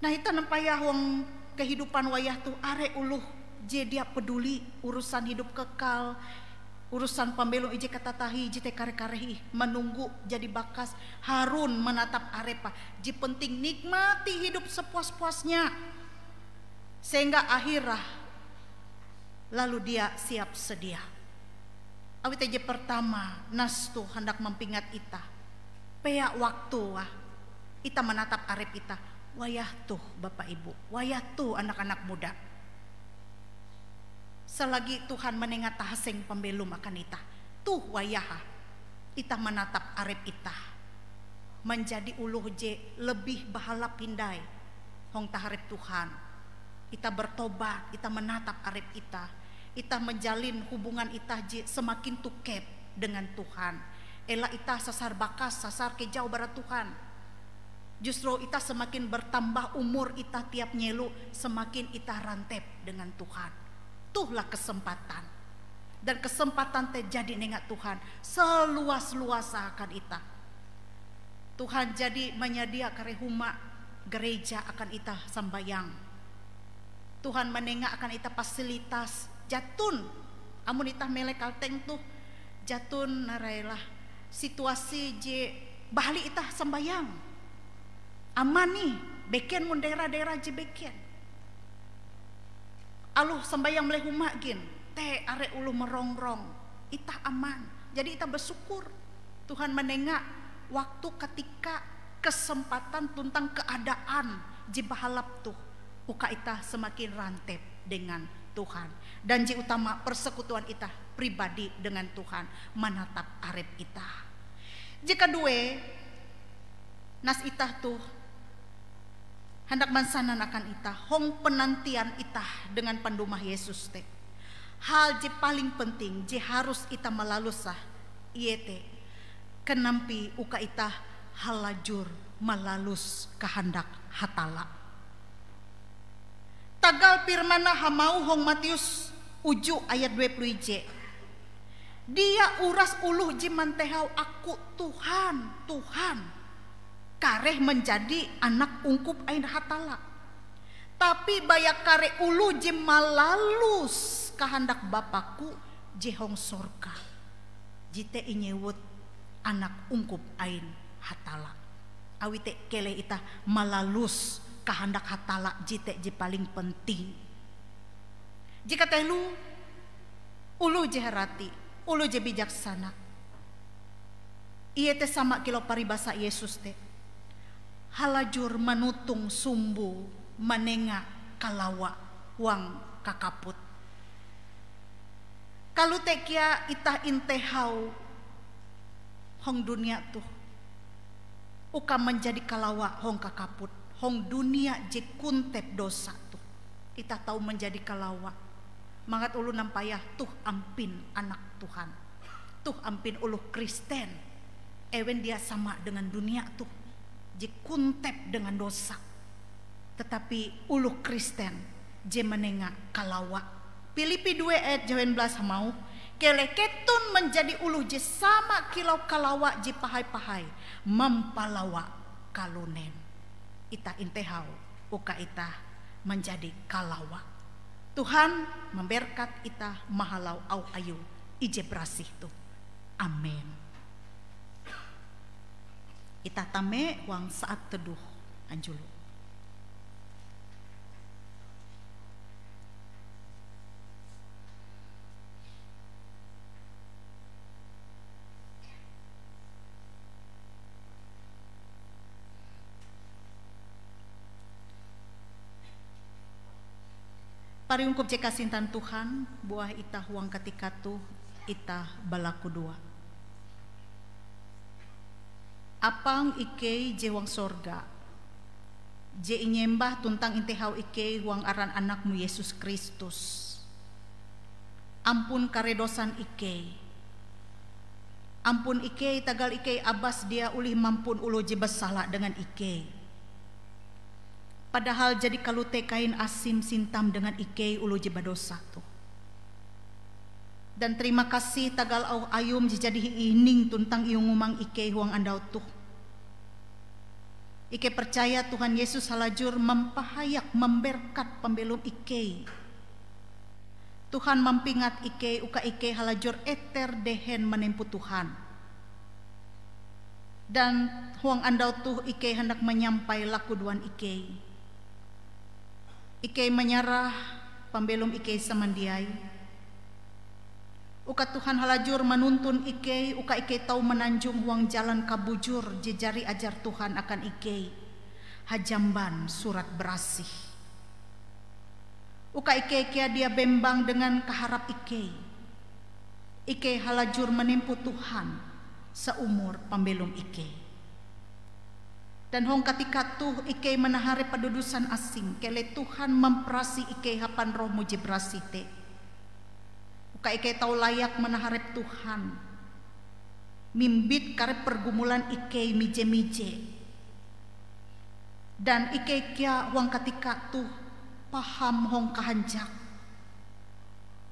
Nah, itah nampayah huang kehidupan wayah toh are oloh je dia peduli urusan hidup kekal, urusan pambelom ije katatahie, jete kare-kare ih manunggu jadi bakas harun manatap arep ah. Je penting nikmati hidup sepuas-puasnya. Sehingga akhirah lalu dia siap sedia. Awi te je pertama, nas toh handak mampingat itah. Pea waktu ah, itah manatap arep itah. Wayah toh Bapa Ibu, wayah toh anak-anak muda. Selagi Tuhan manenga tahaseng pambelom akan itah, toh wayah ah, itah manatap arep itah manjadi oloh je lebih bahalap hindai hong taharep Tuhan. Itah bertobat, itah manatap arep itah, itah menjalin hubungan itah je semakin tokep dengan Tuhan. Ela itah sasar bakas, sasar kejau bara Tuhan. Justru itah semakin bertambah umur itah tiap nyelo, semakin itah rantep dengan Tuhan. Toh lah kesempatan. Dan kesempatan te jadi nenga Tuhan seluas-luasa akan itah. Tuhan jadi manyadia kare huma gereja akan itah sambayang. Tuhan manenga akan itah fasilitas jaton. Amon itah melek Kalteng toh jaton narai lah situasi je bahali itah sambayang. Aman nih, beken mon daerah-daerah je beken. Aloh sambayang melai huma gin, te are oloh merongrong, itah aman. Jadi itah bersyukur. Tuhan manenga waktu katika kesempatan tuntang keadaan je bahalap toh uka itah semakin rantep dengan Tuhan. Dan je utama persekutuan itah pribadi dengan Tuhan manatap arep itah. Je kadue, nas itah toh Handak mansanan akan itah hong penantian itah dengan pandumah Yesus te. Hal je paling penting je harus itah malaluse, iete kanampie uka itah halajur malalus kahandak Hatalla. Tagal firman-Ne hamauh hong Matius uju ayat due puluh ije, "Dia uras oloh je mantehau Aku, 'Tuhan, Tuhan,' kareh manjadi anak ungkup ain Hatalla. Tapi baya kare oloh je malalus kahandak Bapa-Ku je hong sorga, jete inyewut anak ungkup ain Hatalla." Awi te keleh itah malalus kahandak Hatalla, jete je paling penting. Je kateloe, oloh je harati, oloh je bijaksana, iete sama kilau paribasa Yesus te, halajur manotong sumbu manenga kalawa huang kakaput. Kalote kea itah intehau hong dunia toh, uka manjadi kalawa hong kakaput, hong dunia je kontep dosa toh. Itah tau manjadi kalawa mangat oloh nampayah toh ampin anak Tuhan, toh ampin oloh Kristen. Ewen dia sama dengan dunia toh, je kontep dengan dosa. Tetapi oloh Kristen je manenga kalawa. Pilipi due ayat jawen belas hamauh, "Keleh keton manjadi oloh je sama kilau kalawa je pahai-pahai mampalawa kalunen." Itah intehau uka itah manjadi kalawa. Tuhan mamberkat itah mahalau auh ayue ije barasih toh. Amen. Itah tame huang saat teduh hanjulo. Pariungkup je kasintan Tuhan, buah itah huang katika toh, itah balakudoa. Apang ikei je huang sorga, je inyembah tuntang intehau ikei huang aran Anak-Mu Yesus Kristus. Ampun kare dosan ikei. Ampun ikei tagal ikei abas dia olih mampun oloh je basala dengan ikei. Padahal jadi kalote kain asim sintam dengan ikei oloh je badosa toh. Dan terima kasih tagal auh Ayum je jadi hining tuntang iungumang ikei huang andau toh. Ikei percaya Tuhan Yesus halajur mampahayak mamberkat pambelom ikei. Tuhan mampingat ikei uka ikei halajur eter dehen manempo Tuhan. Dan huang andau toh ikei handak manyampai lakudoan ikei. Ikei manyarah pambelom ikei samandiai. Uka Tuhan halajur manuntun ikei uka ikei tau mananjong huang jalan kabujur je jari ajar Tuhan akan ikei hajamban Surat Barasih. Uka ikei kea dia bembang dengan kaharap ikei. Ikei halajur manempo Tuhan saumur pambelom ikei. Dan hong katika toh ikei manaharep padudusan asing, keleh Tuhan mamparasih ikei hapan Roh-Mu je barasih te. Uka ikei tau layak manaharep Tuhan mimbit kare pergumulan ikei mije-mije. Dan ikei kea huang katika toh paham hong kahanjak.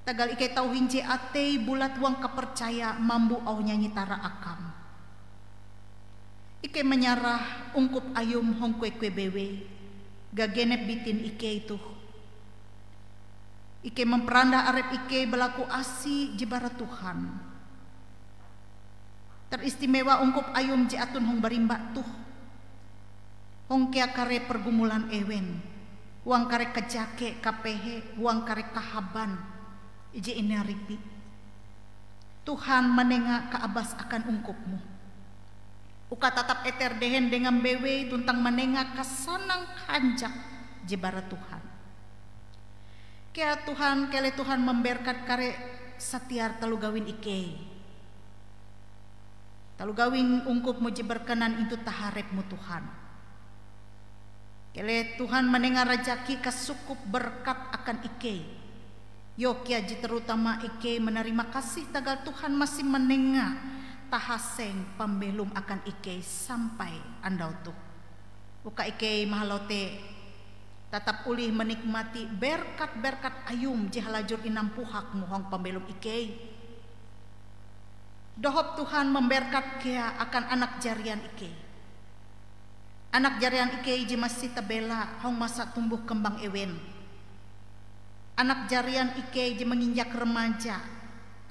Tagal ikei tau hinje atei bulat huang kapercaya mambo auh nyanyi tara akam. Ikei manyarah ungkup Ayum hong kue-kue bewei, gagenep bitin ikei toh. Ikei mamparandah arep ikei balaku asi je bara Tuhan. Teristimewa ungkup Ayum je aton hong barimba toh. Hong kea kare pergumulan ewen, huang kare kajake kapehe, huang kare kahaban ije inaripi. Tuhan manenga kaabas akan ungkup-Mu. Uka tatap eter dehen dengam bewei tuntang manenga kasanang hanjak je bara Tuhan. Kea Tuhan, keleh Tuhan mamberkat kare satiar taloh gawin ikei. Taloh gawin ungkup-Mu je berkenan intu taharep-Mu Tuhan. Keleh Tuhan manenga rajaki kasukup berkat akan ikei. Yo kea je terutama ikei manarima kasih tagal Tuhan masih manenga tahaseng pambelom akan ikei sampai andau toh. Uka ikei mahalau te tatap olih menikmati berkat-berkat Ayum je halajur inampuhak-Mu hong pambelom ikei. Dohop Tuhan mamberkat kea akan anak jarian ikei. Anak jarian ikei je masih tabela hong masa tumbuh kembang ewen. Anak jarian ikei je manginjak remaja,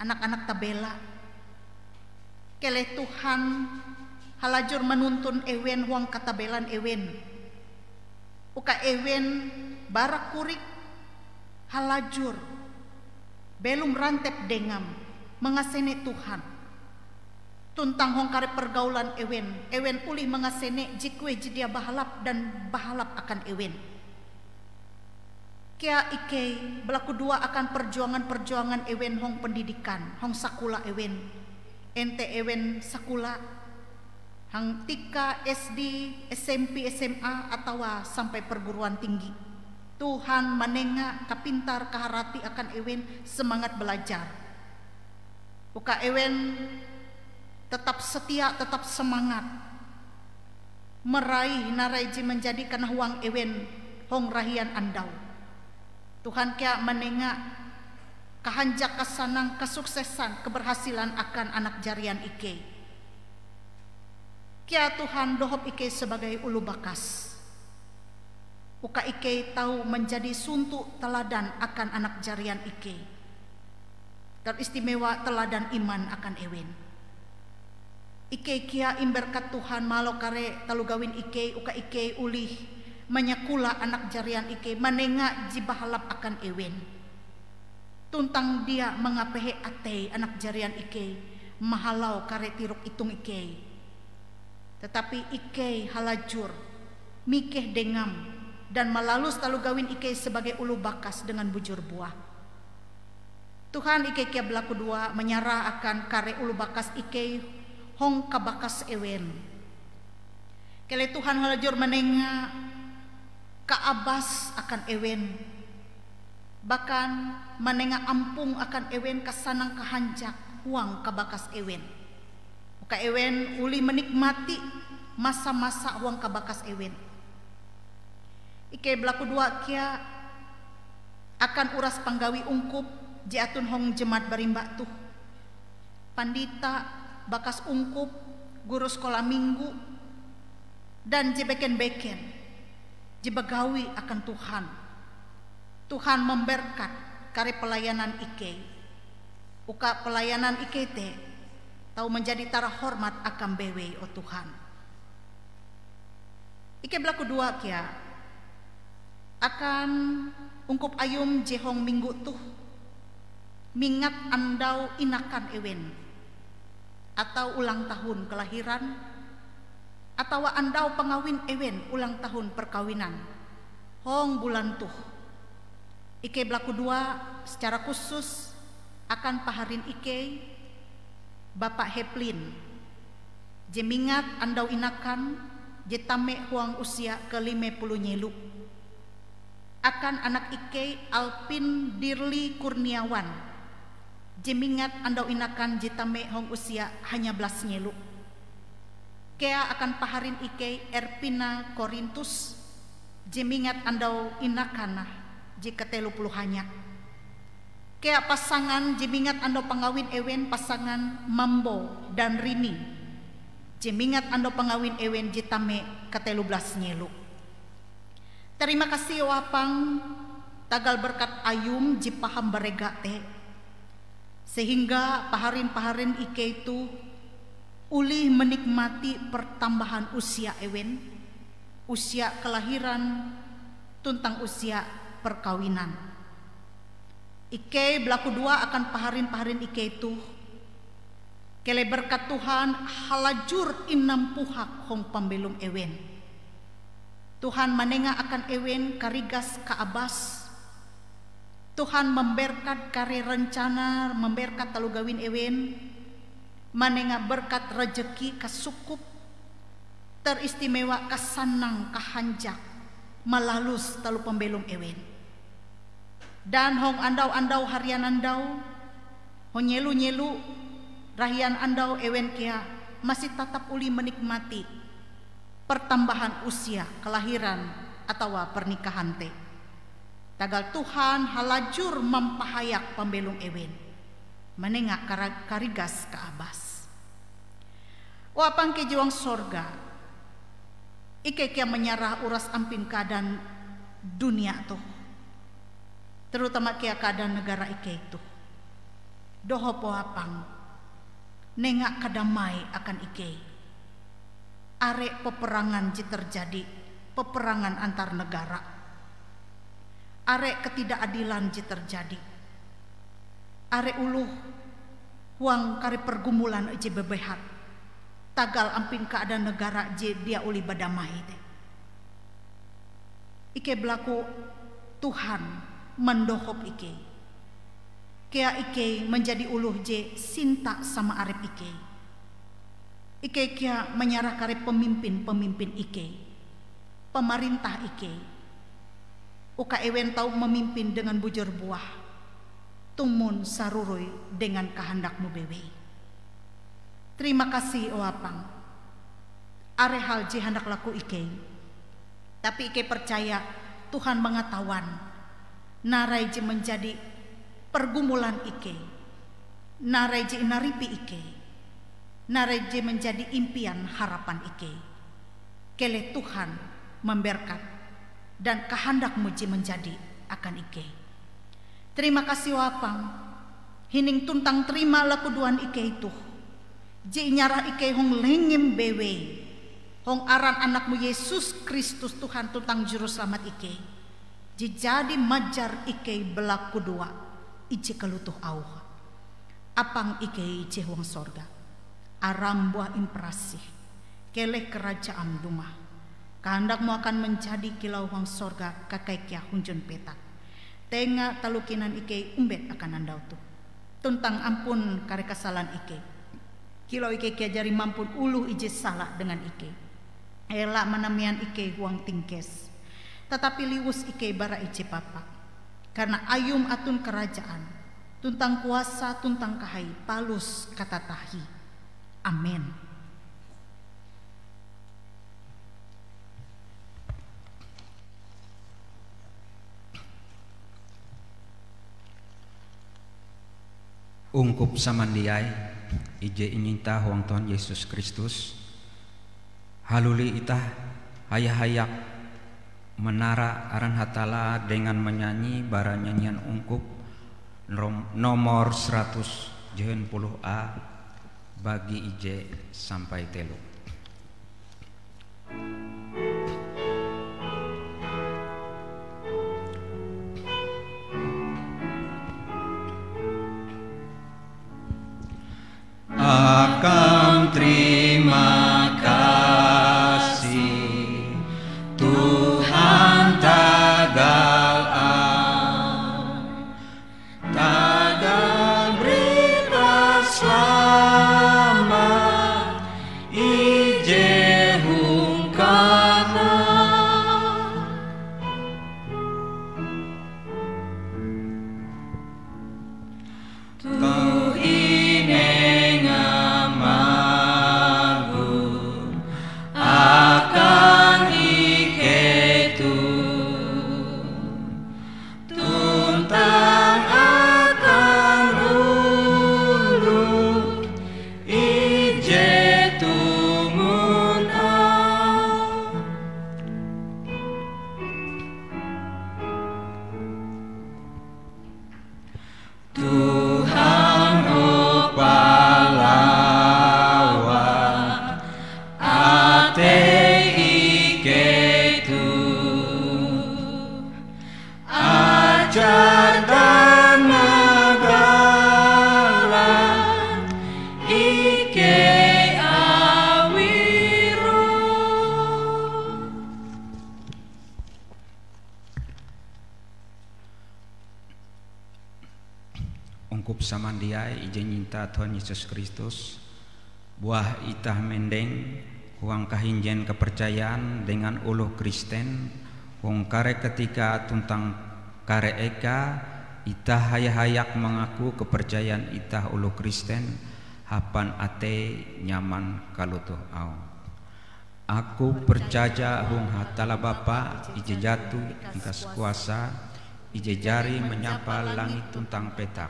anak-anak tabela. Keleh Tuhan halajur manuntun ewen huang katabelan ewen. Uka ewen bara korik halajur belom rantep dengam mangasene Tuhan. Tuntang hong kare pergaulan ewen, ewen olih mangasene je kueh je dia bahalap dan bahalap akan ewen. Kea ikei balakudoa akan perjuangan-perjuangan ewen hong pendidikan, hong sakola ewen. Ente ewen sakola hong tingkat S D, S M P, S M A, atawa sampai perguruan tinggi. Tuhan manenga kapintar kaharati akan ewen semangat belajar. Uka ewen tetap setia, tetap semangat meraih narai je manjadi kanahuang ewen hong rahian andau. Tuhan kea manenga kahanjak, kasanang, kasuksesan, keberhasilan akan anak jarian ikei. Kea Tuhan dohop ikei sebagai oloh bakas. Uka ikei tau manjadi sonto teladan akan anak jarian ikei. Teristimewa teladan iman akan ewen. Ikei kea imberkat Tuhan mahalau kare taloh gawin ikei uka ikei olih manyakola anak jarian ikei manenga je bahalap akan ewen. Tuntang dia mangapehe atei anak jarian ikei mahalau kare tirok itong ikei. Tetapi ikei halajur mikeh dengam dan malalus taloh gawin ikei sebagai oloh bakas dengan bujur buah. Tuhan, ikei kea balakudoa manyarah akan kare oloh bakas ikei hong kabakas ewen. Keleh Tuhan halajur manenga kaabas akan ewen, bahkan manenga ampong akan ewen kasanang kahanjak huang kabakas ewen. Uka ewen olih menikmati masa-masa huang kabakas ewen. Ikei balakudoa kea akan uras panggawi ungkup je aton hong jemaat barimbas toh. Pandita, bakas ungkup, guru sekolah minggu, dan je beken-beken je bagawi akan Tuhan. Tuhan mamberkat kare pelayanan ikei. Uka pelayanan ikei te tau manjadi tarahormat akan bewei, o Tuhan. Ikei balakudoa kea akan ungkup Ayum je hong minggu toh mingat andau inakan ewen, atau ulang tahun kelahiran, atawa andau pangawin ewen, ulang tahun perkawinan hong bulan toh. Ikei balakudoa secara khusus akan paharin ikei, Bapa Heplin, je mingat andau inakan je tame huang usia ke lime puluh nyelo. Akan anak ikei Alpin Dirli Kurniawan, je mingat andau inakan je tame hong usia hanya belas nyelo. Kea akan paharin ikei Erpina Korintus, je mingat andau inakan nah je katelo puluh hanya. Kea pasangan je mingat andau pangawin ewen, pasangan Mambo dan Rini, je mingat andau pangawin ewen je tame katelo belas nyelo. Tarima kasih, o Apang, tagal berkat Ayum je paham barega te, sehingga paharin-paharin ikei toh olih menikmati pertambahan usia ewen, usia kelahiran tuntang usia perkawinan. Ikei balakudoa akan paharin-paharin ikei toh, keleh berkat Tuhan halajur inampuhak hong pambelom ewen. Tuhan manenga akan ewen karigas kaabas. Tuhan mamberkat kare rencana, mamberkat taloh gawin ewen, manenga berkat rejeki kasukup, teristimewa kasanang kahanjak malalus taloh pambelom ewen. Dan hong andau-andau harian andau, hong nyelo-nyelo rahian andau ewen kea masih tatap olih menikmati pertambahan usia kelahiran atawa pernikahan te. Tagal Tuhan halajur mampahayak pambelom ewen, manenga kara-, karigas kaabas. O Apang ikei je huang sorga, ikei kea manyarah uras ampin keadaan dunia toh, terutama kea keadaan negara ikei toh. Dohop o Apang, nenga kadamai akan ikei. Are peperangan je terjadi, peperangan antar negara. Are ketidakadilan je terjadi. Are oloh huang kare pergumulan je bebehat, tagal ampin keadaan negara je dia olih badamai te. Ikei balaku Tuhan mandohop ikei. Kea ikei manjadi oloh je sinta sama arep ikei. Ikei kea manyarah kare pemimpin-pemimpin ikei, pamarintah ikei, uka ewen tau mamimpin dengan bujur buah, tumon saruroi dengan kahandak-Mu bewei. Terima kasih, o Apang. Are hal je handak laku ikei, tapi ikei percaya Tuhan mangatawan narai je manjadi pergumulan ikei, narai je inaripi ikei, narai je manjadi impian harapan ikei. Keleh Tuhan mamberkat dan kahandak-Mu je manjadi akan ikei. Terima kasih, o Apang, hining tuntang terima lakudoan ikei toh, je inyarah ikei hong lengem bewei, hong aran Anak-Mu Yesus Kristus Tuhan tuntang Juru Selamat ikei, je jadi majar ikei balakudoa ije kalotoh auhe. Apang ikei je huang sorga, aram buah imparasih, keleh karajaan dumah. Kahandak-Mu akan manjadi kilau huang sorga kakai kea hunjun petak. Tenga taloh kinan ikei ombet akan andau toh, tuntang ampun kare kasalan ikei, kilau ikei kea jari mampun oloh ije sala dengan ikei. Ela manamean ikei huang tingkes, tatapi liwus ikei bara ije papa. Karana Ayum aton karajaan, tuntang kuasa, tuntang kahai palus katatahie. Amen. Ungkup samandiai ije inyinta huang Tuhan Yesus Kristus, haluli itah haya-hayak manara aran Hatalla dengan manyanyi bara nyanyian ungkup nom-, nomor seratus jehen puluh A, bagi ije sampai telo. Akam terima kasih, Tuhan tagal am, tagal barita salamat ije hong kana. Toh inenga magon akan ikei toh, tuntang akan oloh ije tumon Aue. Tuhan, o palawa atei ikei toh, ajar dan mangalah ikei awi roh. Ungkup samandiai ije nyinta Tuhan Yesus Kristus, buah itah mendeng huang kahinjen kapercayan dengan oloh Kristen Hong kare katika tuntang kare eka, itah haya-hayak mangaku kapercayan itah oloh Kristen hapan atei nyaman kalotoh auhe. Aku percaya hong Hatalla Bapa ije jaton tikas kuasa, ije jari manyapa langit tuntang petak.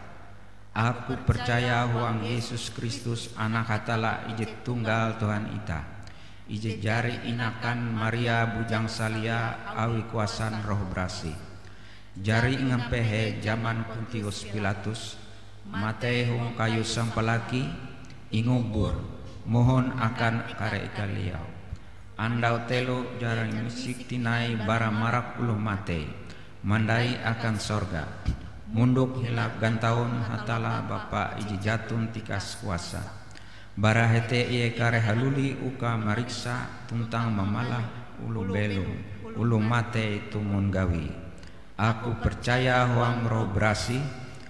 Aku percaya huang Yesus Kristus, Anak Hatalla ije tunggal Tuhan itah, ije jari inakan Maria bujang salia awi kuasan Roh Barasih. Jari ingampehe jaman Pontius Pilatus, matei hong kayu sampalaki, ingubur, mohon akan kare eka liau. Andau telo jari misik tinai bara marak oloh matei, mandai akan sorga, mondok hila gantaun Hatalla Bapa ije jaton tikas kuasa. Bara hete ie kareh haluli uka mariksa tuntang mamalah oloh belom, oloh matei tumon gawie. Aku percaya huang Roh Barasih,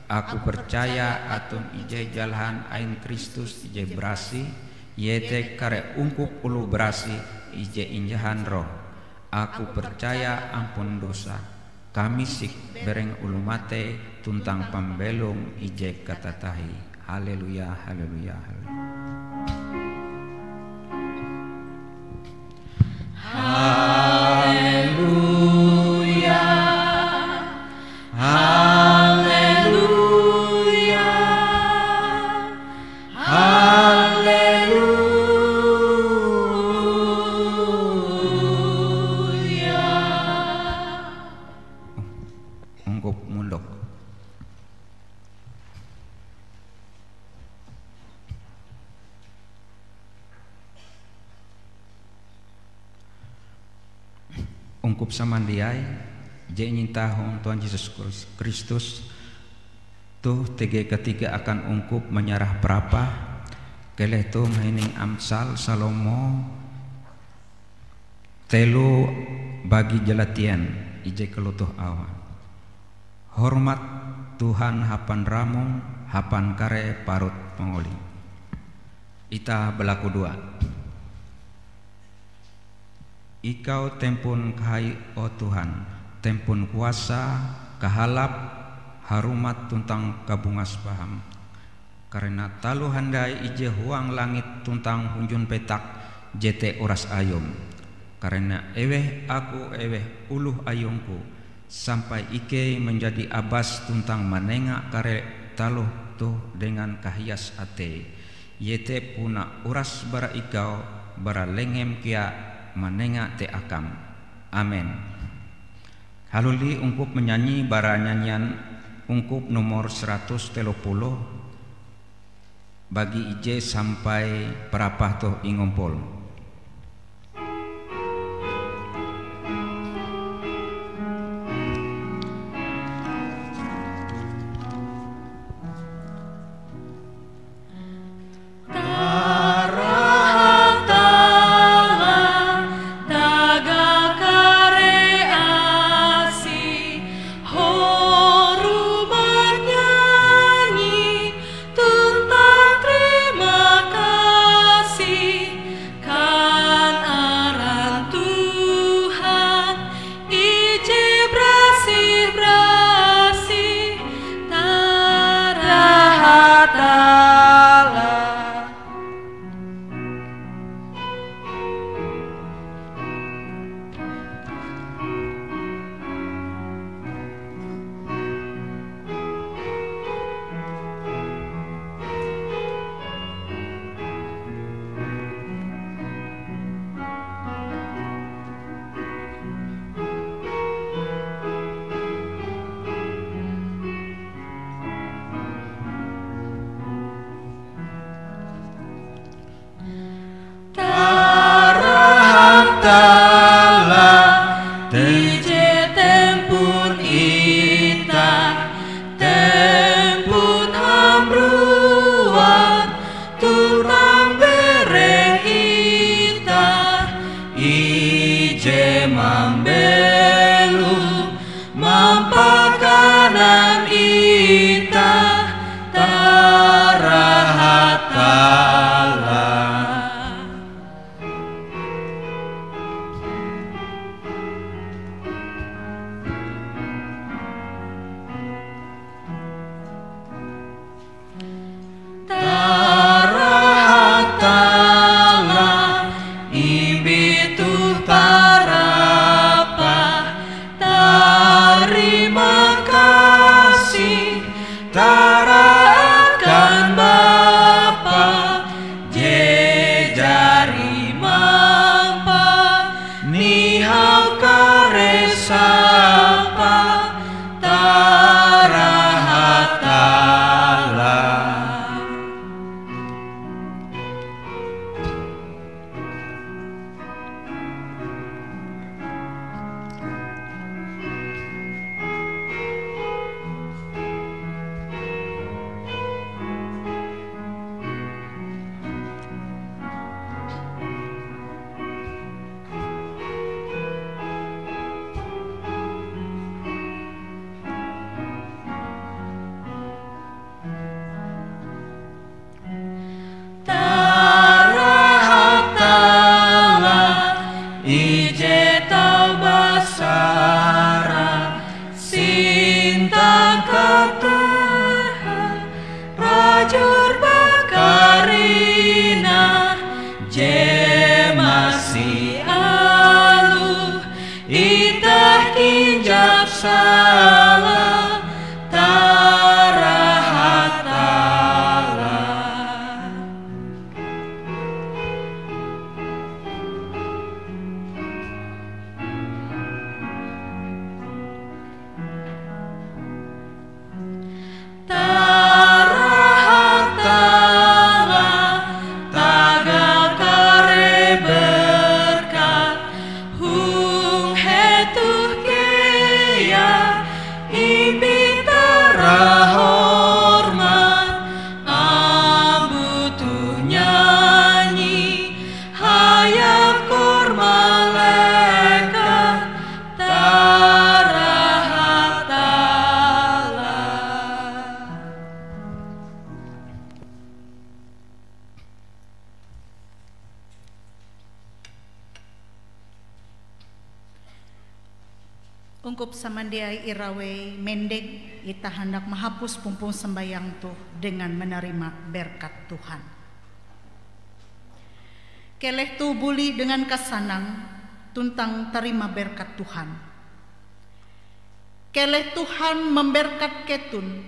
aku percaya aton ije jalahan ain Kristus ije barasih, iete kare ungkup oloh barasih ije injahan roh. Aku percaya ampun dosa, kamisik bereng oloh matei tuntang pambelom ije katatahie. Haleluya, haleluya, haleluya. Haleluya. Haleluya. Haleluya. Ungkup mondok. Ungkup samandiai je inyinta hong Tuhan Yesus Kristus, toh tege katika akan ungkup manyarah parapah, keleh toh mahining Amsal Salomo telo bagi jalatien ije kalotoh auhe. Hormat Tuhan hapan ramon, hapan kare parut pangolime. Itah balakudoa. Ikau tempon kahai, o Tuhan, tempon kuasa, kahalap, harumat tuntang kabungas paham. Karena taloh handiai ije huang langit tuntang hunjun petak jete uras Ayum. Karena eweh aku eweh oloh ayungku, sampai ikei manjadi abas tuntang manenga kare taloh toh dengan kahias atei, iete puna uras bara ikau, bara lengem kea manenga te akam. Amen. Haluli ungkup manyanyi bara nyanyian ungkup nomor seratus telo puluh, bagi ije sampai parapah toh ingumpul. Tara Hatalla tagal kare asi, hormat nyanyi tuntang terima kasih kan aran Tuhan. Ije barasih-barasih Tara Hatalla. Tara Hatalla ije tempon itah, tempon hambuat tuntang bereng itah, ije mambelom mampakanan itah Tara Hatalla. Ungkup samandiai irawei mendeng, itah handak mahapus pumpong sambayang toh dengan menerima berkat Tuhan. Keleh toh buli dengan kasanang tuntang tarima berkat Tuhan. Keleh Tuhan memberkat keton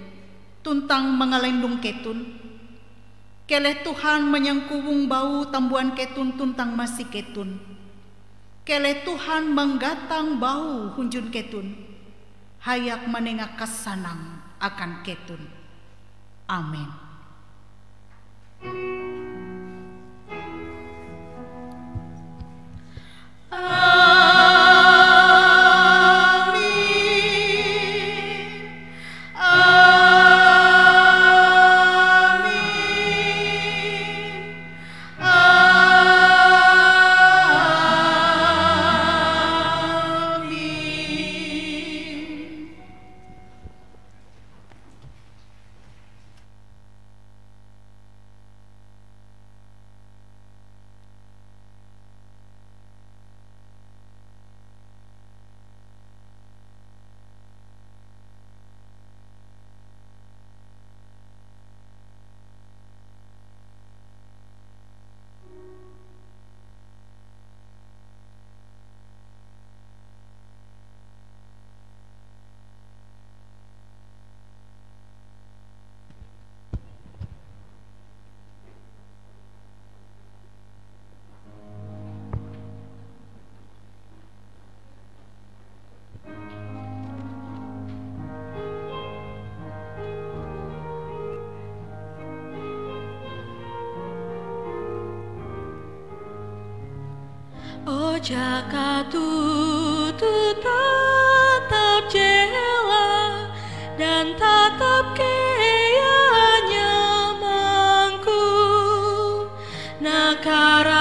tuntang mangalendong keton. Keleh Tuhan manyangkubung baue tambuan keton tuntang masi keton. Keleh Tuhan manggatang baue hunjun keton, hayak manenga kasanang akan keton. Amen. O jaka tutu tatap jela dan tatap kea nyamangku, nakara